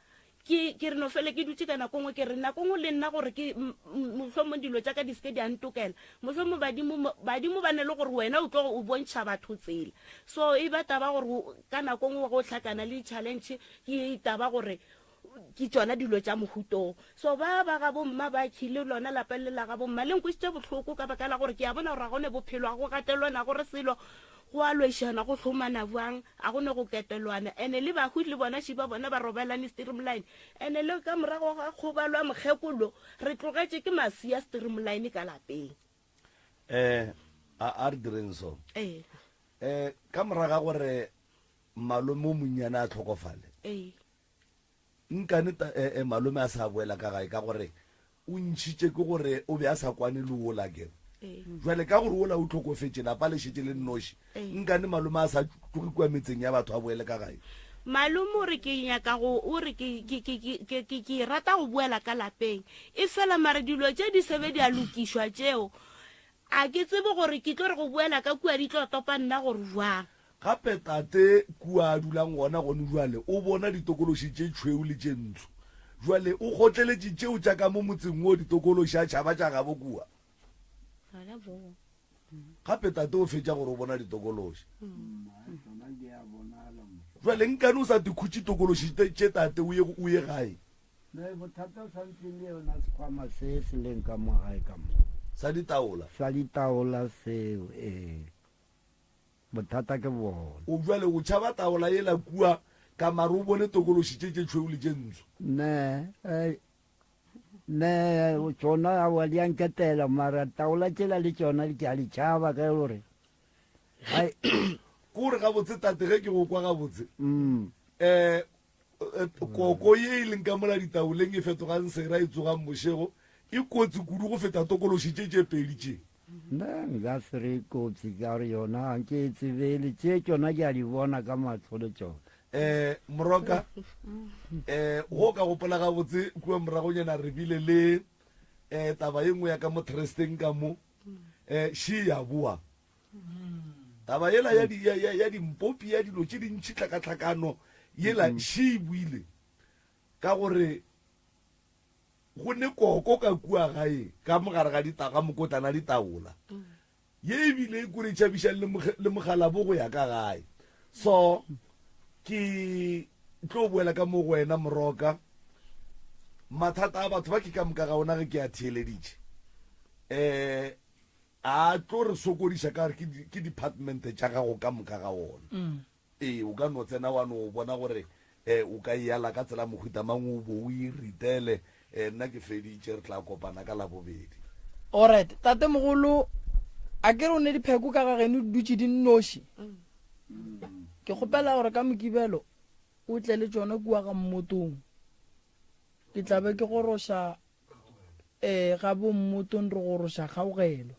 Ke, ke re no fele ke dutše ka nako nngwe, ke re nako nngwe le nna gore ke, m, m, mohlomong dilo tša ka di se ke di a ntokela. Mohlomong badimo, badimo ba ne le gore wena o tlo o bontšha batho tsela. So e ba taba gore o, ka nako nngwe go hlakana le di-challenge, ke taba gore ke tšona dilo tša mohuta o. So ba ba ga bomma ba khile lona lapa le la ga bomma le nkwešitše bohloko ka baka la gore ke a bona gore ga go ne bophelo, ga go gatelwana, go re selo. Go a lwešana, go hlomana bjang, a go ne go ketelwana. Ene le bahu le bona šiba bona ba robalane streamline. Ene le ka morago ga kgobalo ya mokgekolo, re tlogetše ke masia streamline ka lapeng. Eh, a, a re direng so. Ee. Eh, ka morago ga gore malome o monnyane a hlokofale. Ee. Nkane ta, eh, eh, malome a sa boela ka gae ka gore o ntšhitše ke gore o be a sa kwane le wola ke. Jwale ka gore wola o hlokofetše, lapa le šetše le nnoši. Nkane malome a sa tloge kua metseng ya batho a boele ka gae. Malome o re ke nyaka go, o re ke, ke, ke, ke, ke, ke, ke rata go boela ka lapeng. Efela mare dilo tše di se be di a lokišwa tšeo. A ke tsebe gore ke tlo re go boela ka kua di tlo topa nna gore bjang. Gape tate kua a dulang gona gone bjale o bona ditokološi tše tšhweu le tše ntsho. Bjale o kgotleletše tšeo tša ka mo motseng wo ditokološi a tšhaba tša gabo kua. Gape tate o fetša gore o bona ditokološi. Bjale nkane o sa di khutše tokološi tše tate o ye, o ye gae. Ne bothata o santse le yona sekhwama se se leng ka mo gae ka mo. Sa ditaola. Sa ditaola seo, ee. Bothata ke bona. O bjale o tšhaba taola yela kua ka mare o bone tokološi tše tše tšhweu le tše ntsho. Ne, eh, ne, tšona aowa di a nketela, mara taola tšela le tšona ke a di tšhaba ge e le gore, ai. Ke gore gabotse tate ge ke go kwa gabotse, um koko ye e leng ka mola ditaoleng e fetogang sera e tsogang bošego e kotsi kudu go feta tokološi tše tše pedi tše. Nna nka se re kotsi ka gore yona ga nke e tsebele, tše tšona ke a di bona ka mahlo le tšona. Um Moroka, um go ka gopola gabotse kua moragonyana re bile le um taba ye nngwe ya ka mo Tresteng ka mo, um še ya boa. Taba yela ya, ya, ya, ya dimpopi ya dilo tše dintši tlhakatlhakano yela še e boile ka gore Go ne koko ka kua gae ka mo gare ga dita, ga mokotlana ditaola, ye e bile e kore tšhabišang le, le mogalabo go ya ka gae. So, ke tlo boela ka mo go wena, Moroka. Mathata a batho ba ke ka moka ga ona ge ke a theeleditše. Eh, a tlo re sokodiša ka gore ke, ke department tša gago ka moka ga ona. Ee, o ka no tsena wa no bona gore um o ka e ala ka tsela mohuta mang o bo o e ritele. Um nna ke feditše, re tla kopana ka Labobedi. Alright, tatemogolo, a ke re o ne dipheko ka ga geno di dutše di nnoši? Ke kgopela gore ka Mokibelo o tle le tšona kua ga Mmotong. Ke tla be ke goroša um ga bo Mmotong re goroša kgaogelo.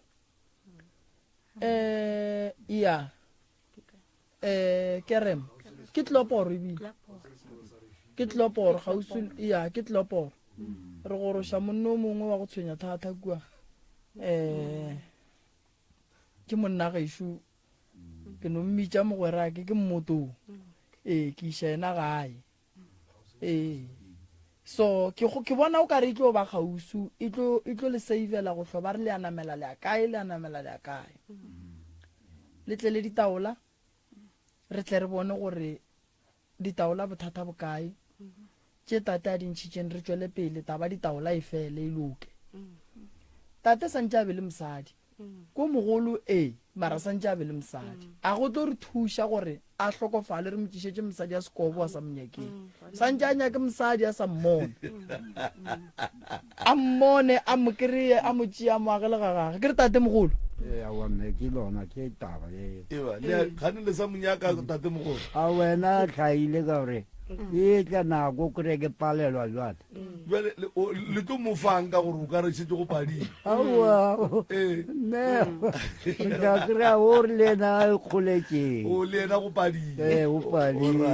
Um ya. Eh, kerem ke tloporo ebile ke tloporo gausi ya ke tloporo re goroša monna o mongwe wa go tshwenya thata kua um ke monna gešo. Ke no mmitša mogwerake ke mmotong. Ee, ke iša yena gae. Ee. So ke go ke bona o ka re e tlo ba kgausu, e tlo e tlo le savela go hlo ba re le a namela le ya kae, le a namela le ya kae. Le tle le ditaola re tle re bone gore ditaola bothata bo kae. Tše tate a di ntšhitšeng re tšwele pele taba ditaola e fele e loke. Tate santše a be le mosadi. Ko mogolo ee mara santše a be le mosadi. A go tlo re thuša gore a hlokofale re mo tlišetše mosadi a sekobo a sa mo nyakeng. Santše a nyake mosadi a sa mmone. A mmone a mo kry-e a mo tšee a mo agele ga gage. Ke re tate mogolo. Ee, aowa mme ke lona ke taba ye. Eba, le gane le sa mo nyaka tate mogolo. A wena hlaile ka gore e tla nako kry ke palelwa jwale. Bjale le tlo mo fang ka gore o ka re šetše go padile. Aowa, ne re tla kry-a o re le yena a kgoletšeng. O le yena go padile. Ee, o padile.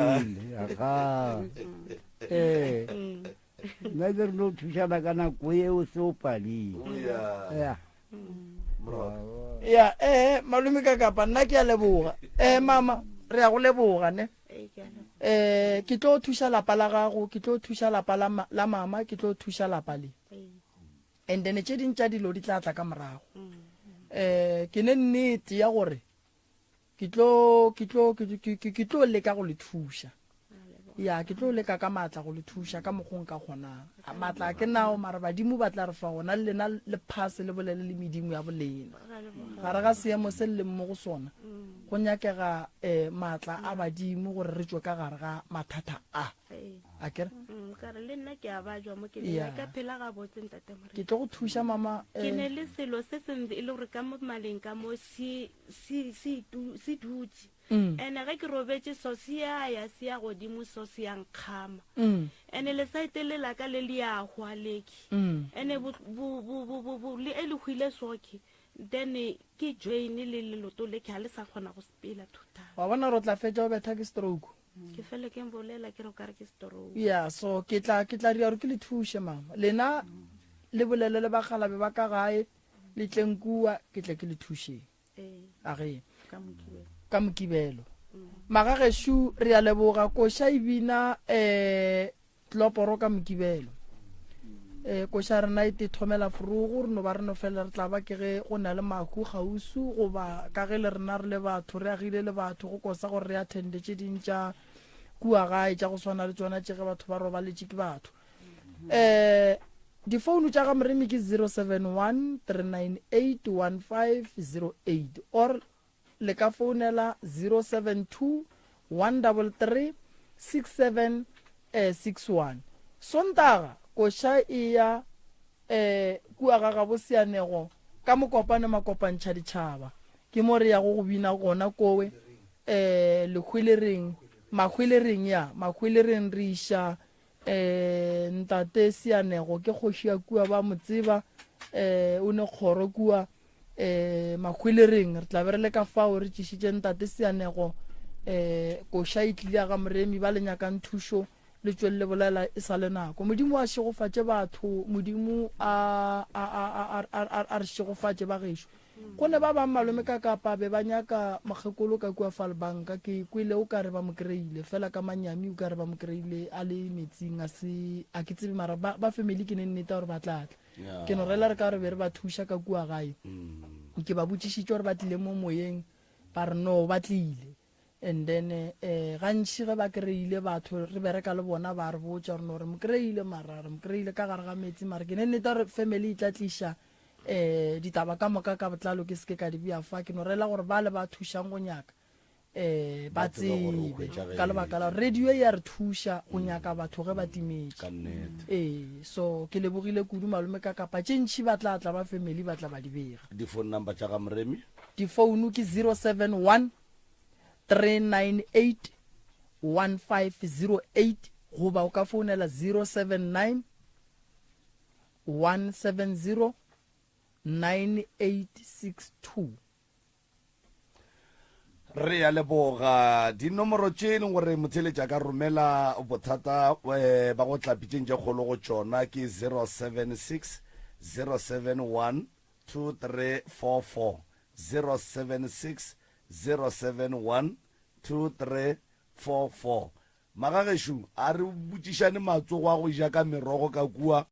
Aga. Ee. Nna ke re no thušana ka nako eo se o padile. Ya. Ya, ee, malome ka kapa nna ke a leboga. Ee, mama, re ya go leboga ne. Eh, ke tlo thuša lapa la gago, ke tlo thuša lapa la, la mama, ke tlo thuša lapa le. And then tše ding tša dilo di tla tla ka morago. Eh, ke ne nnete ya gore ke tlo ke tlo ke tlo leka go le thuša. Ya, ke tlo leka ka matla go le thuša ka mokgwa o nka kgonang. Matla a ke nao, mara badimo ba tla re fa ona, le lena le phase le bolele le medimo ya bolena. Gare ga seemo se le leng mo go sona, go nyakega um maatla a badimo gore re tšwe ka gare ga mathata a. A ke re? Mm, ka re le nna ke a bajwa mo ke ne Yeah. ka phela gabotse ntate Morena. Ke tlo go thuša mama. Ke eh, ne le selo se sengwe e le gore ka mo maleng ka mo se se se tu- se dutše. Mm. Ene ge ke robetše so se ya ya se ya godimo so se ya nkgama. Mm. Ene lesaete le la ka le le ya hwa leki. Mm. Ene bo bo bo bo bo, bo le e le hwile soke. Then ke join le leloto le ke ha le sa kgona go sepela total. Wa bona gore o tla fetša o betha ke stroke. Ke fele ke mbolela ke re o kare ke stroke. Yeah, so ke tla ke tla dira gore ke le thuše mama. Lena le bolele le bakgalabe ba ka gae le tleng kua ke tle ke le thušeng. A ge. Ka Mokibelo. Magagešo re a leboga koša e bina um tloporo ka Mokibelo. Um koša rena e te thomela forogo re no ba re no fela re tla ba ke ge go na le mahu kgausu goba ka ge le rena re le batho re agile le batho go kosa gore re attende tše ding tša kua gae tša go swana le tšona tše ge batho ba robaletše ke batho. Eh difounu tša ga Moremi ke 071 398 1508 or le ka founela 072 133 6761. Sontaga koša e ya eh kua ga gabo Seanego ka Mokopane Makopantšha ditšhaba. Ke mo re yago go bina gona kowe eh Lehwelereng Mahwelereng ya Mahwelereng re iša Eh, ntate Seanego ke kgoši ya kua, ba mo tseba, eh, o ne kgoro kua, eh, Mahwelereng. Re tla be re le ka fao re tšišitše ntate Seanego, eh, koša e tlile ya ga Moremi, ba le nyakang thušo, le tšwele le bolela e sa le nako. Modimo a šegofatše batho, Modimo a, a, a, a, a, a, a re šegofatše ba gešo. Go ne ba bang malome ka kapa be ba nyaka mokgekolo ka kua Falbanka, ke kwele o ka re ba mo kry-ile, fela ka manyami o ka re ba mo kry-ile a le metsing, a se, a ke tsebe mara ba, ba family ke ne nnete ya gore ba tla tla. Ke no rela re ka re be re ba thuša ka kua gae. Ke ba botšišitše gore ba tlile mo moyeng, ba re no ba tlile. And then eh gantši ge ba kry-ile batho re bereka le bona ba re botša gore no re mo kry-ile mara re mo kry-ile ka gare ga metsi mara ke ne nnete gore family e tla tliša eh ditaba ka moka ka botlalo ke seke ka di bea fa ke no rela gore ba le ba thušang go nyaka eh ba Ba tsebe gore o tsebe hwetša ge ka lebaka la gore radio e ya re thuša go nyaka batho ge ba timetše Ka nnete. ee so ke lebogile kudu malome ka kapa tše ntši ba tla tla ba family ba tla ba di bega Di-phone number tša ga Moremi? Difounu ke 071 398 1508 goba o ka founela 079 170 9862. Re a leboga dinomoro tše e leng gore motheeletši a ka romela bothata eh, ba go tla pitšeng tše kgolo go tšona ke 076 071 2344 076 071 2344. Magagešo, a re botšišane matsogo a go ja ka merogo ka kua.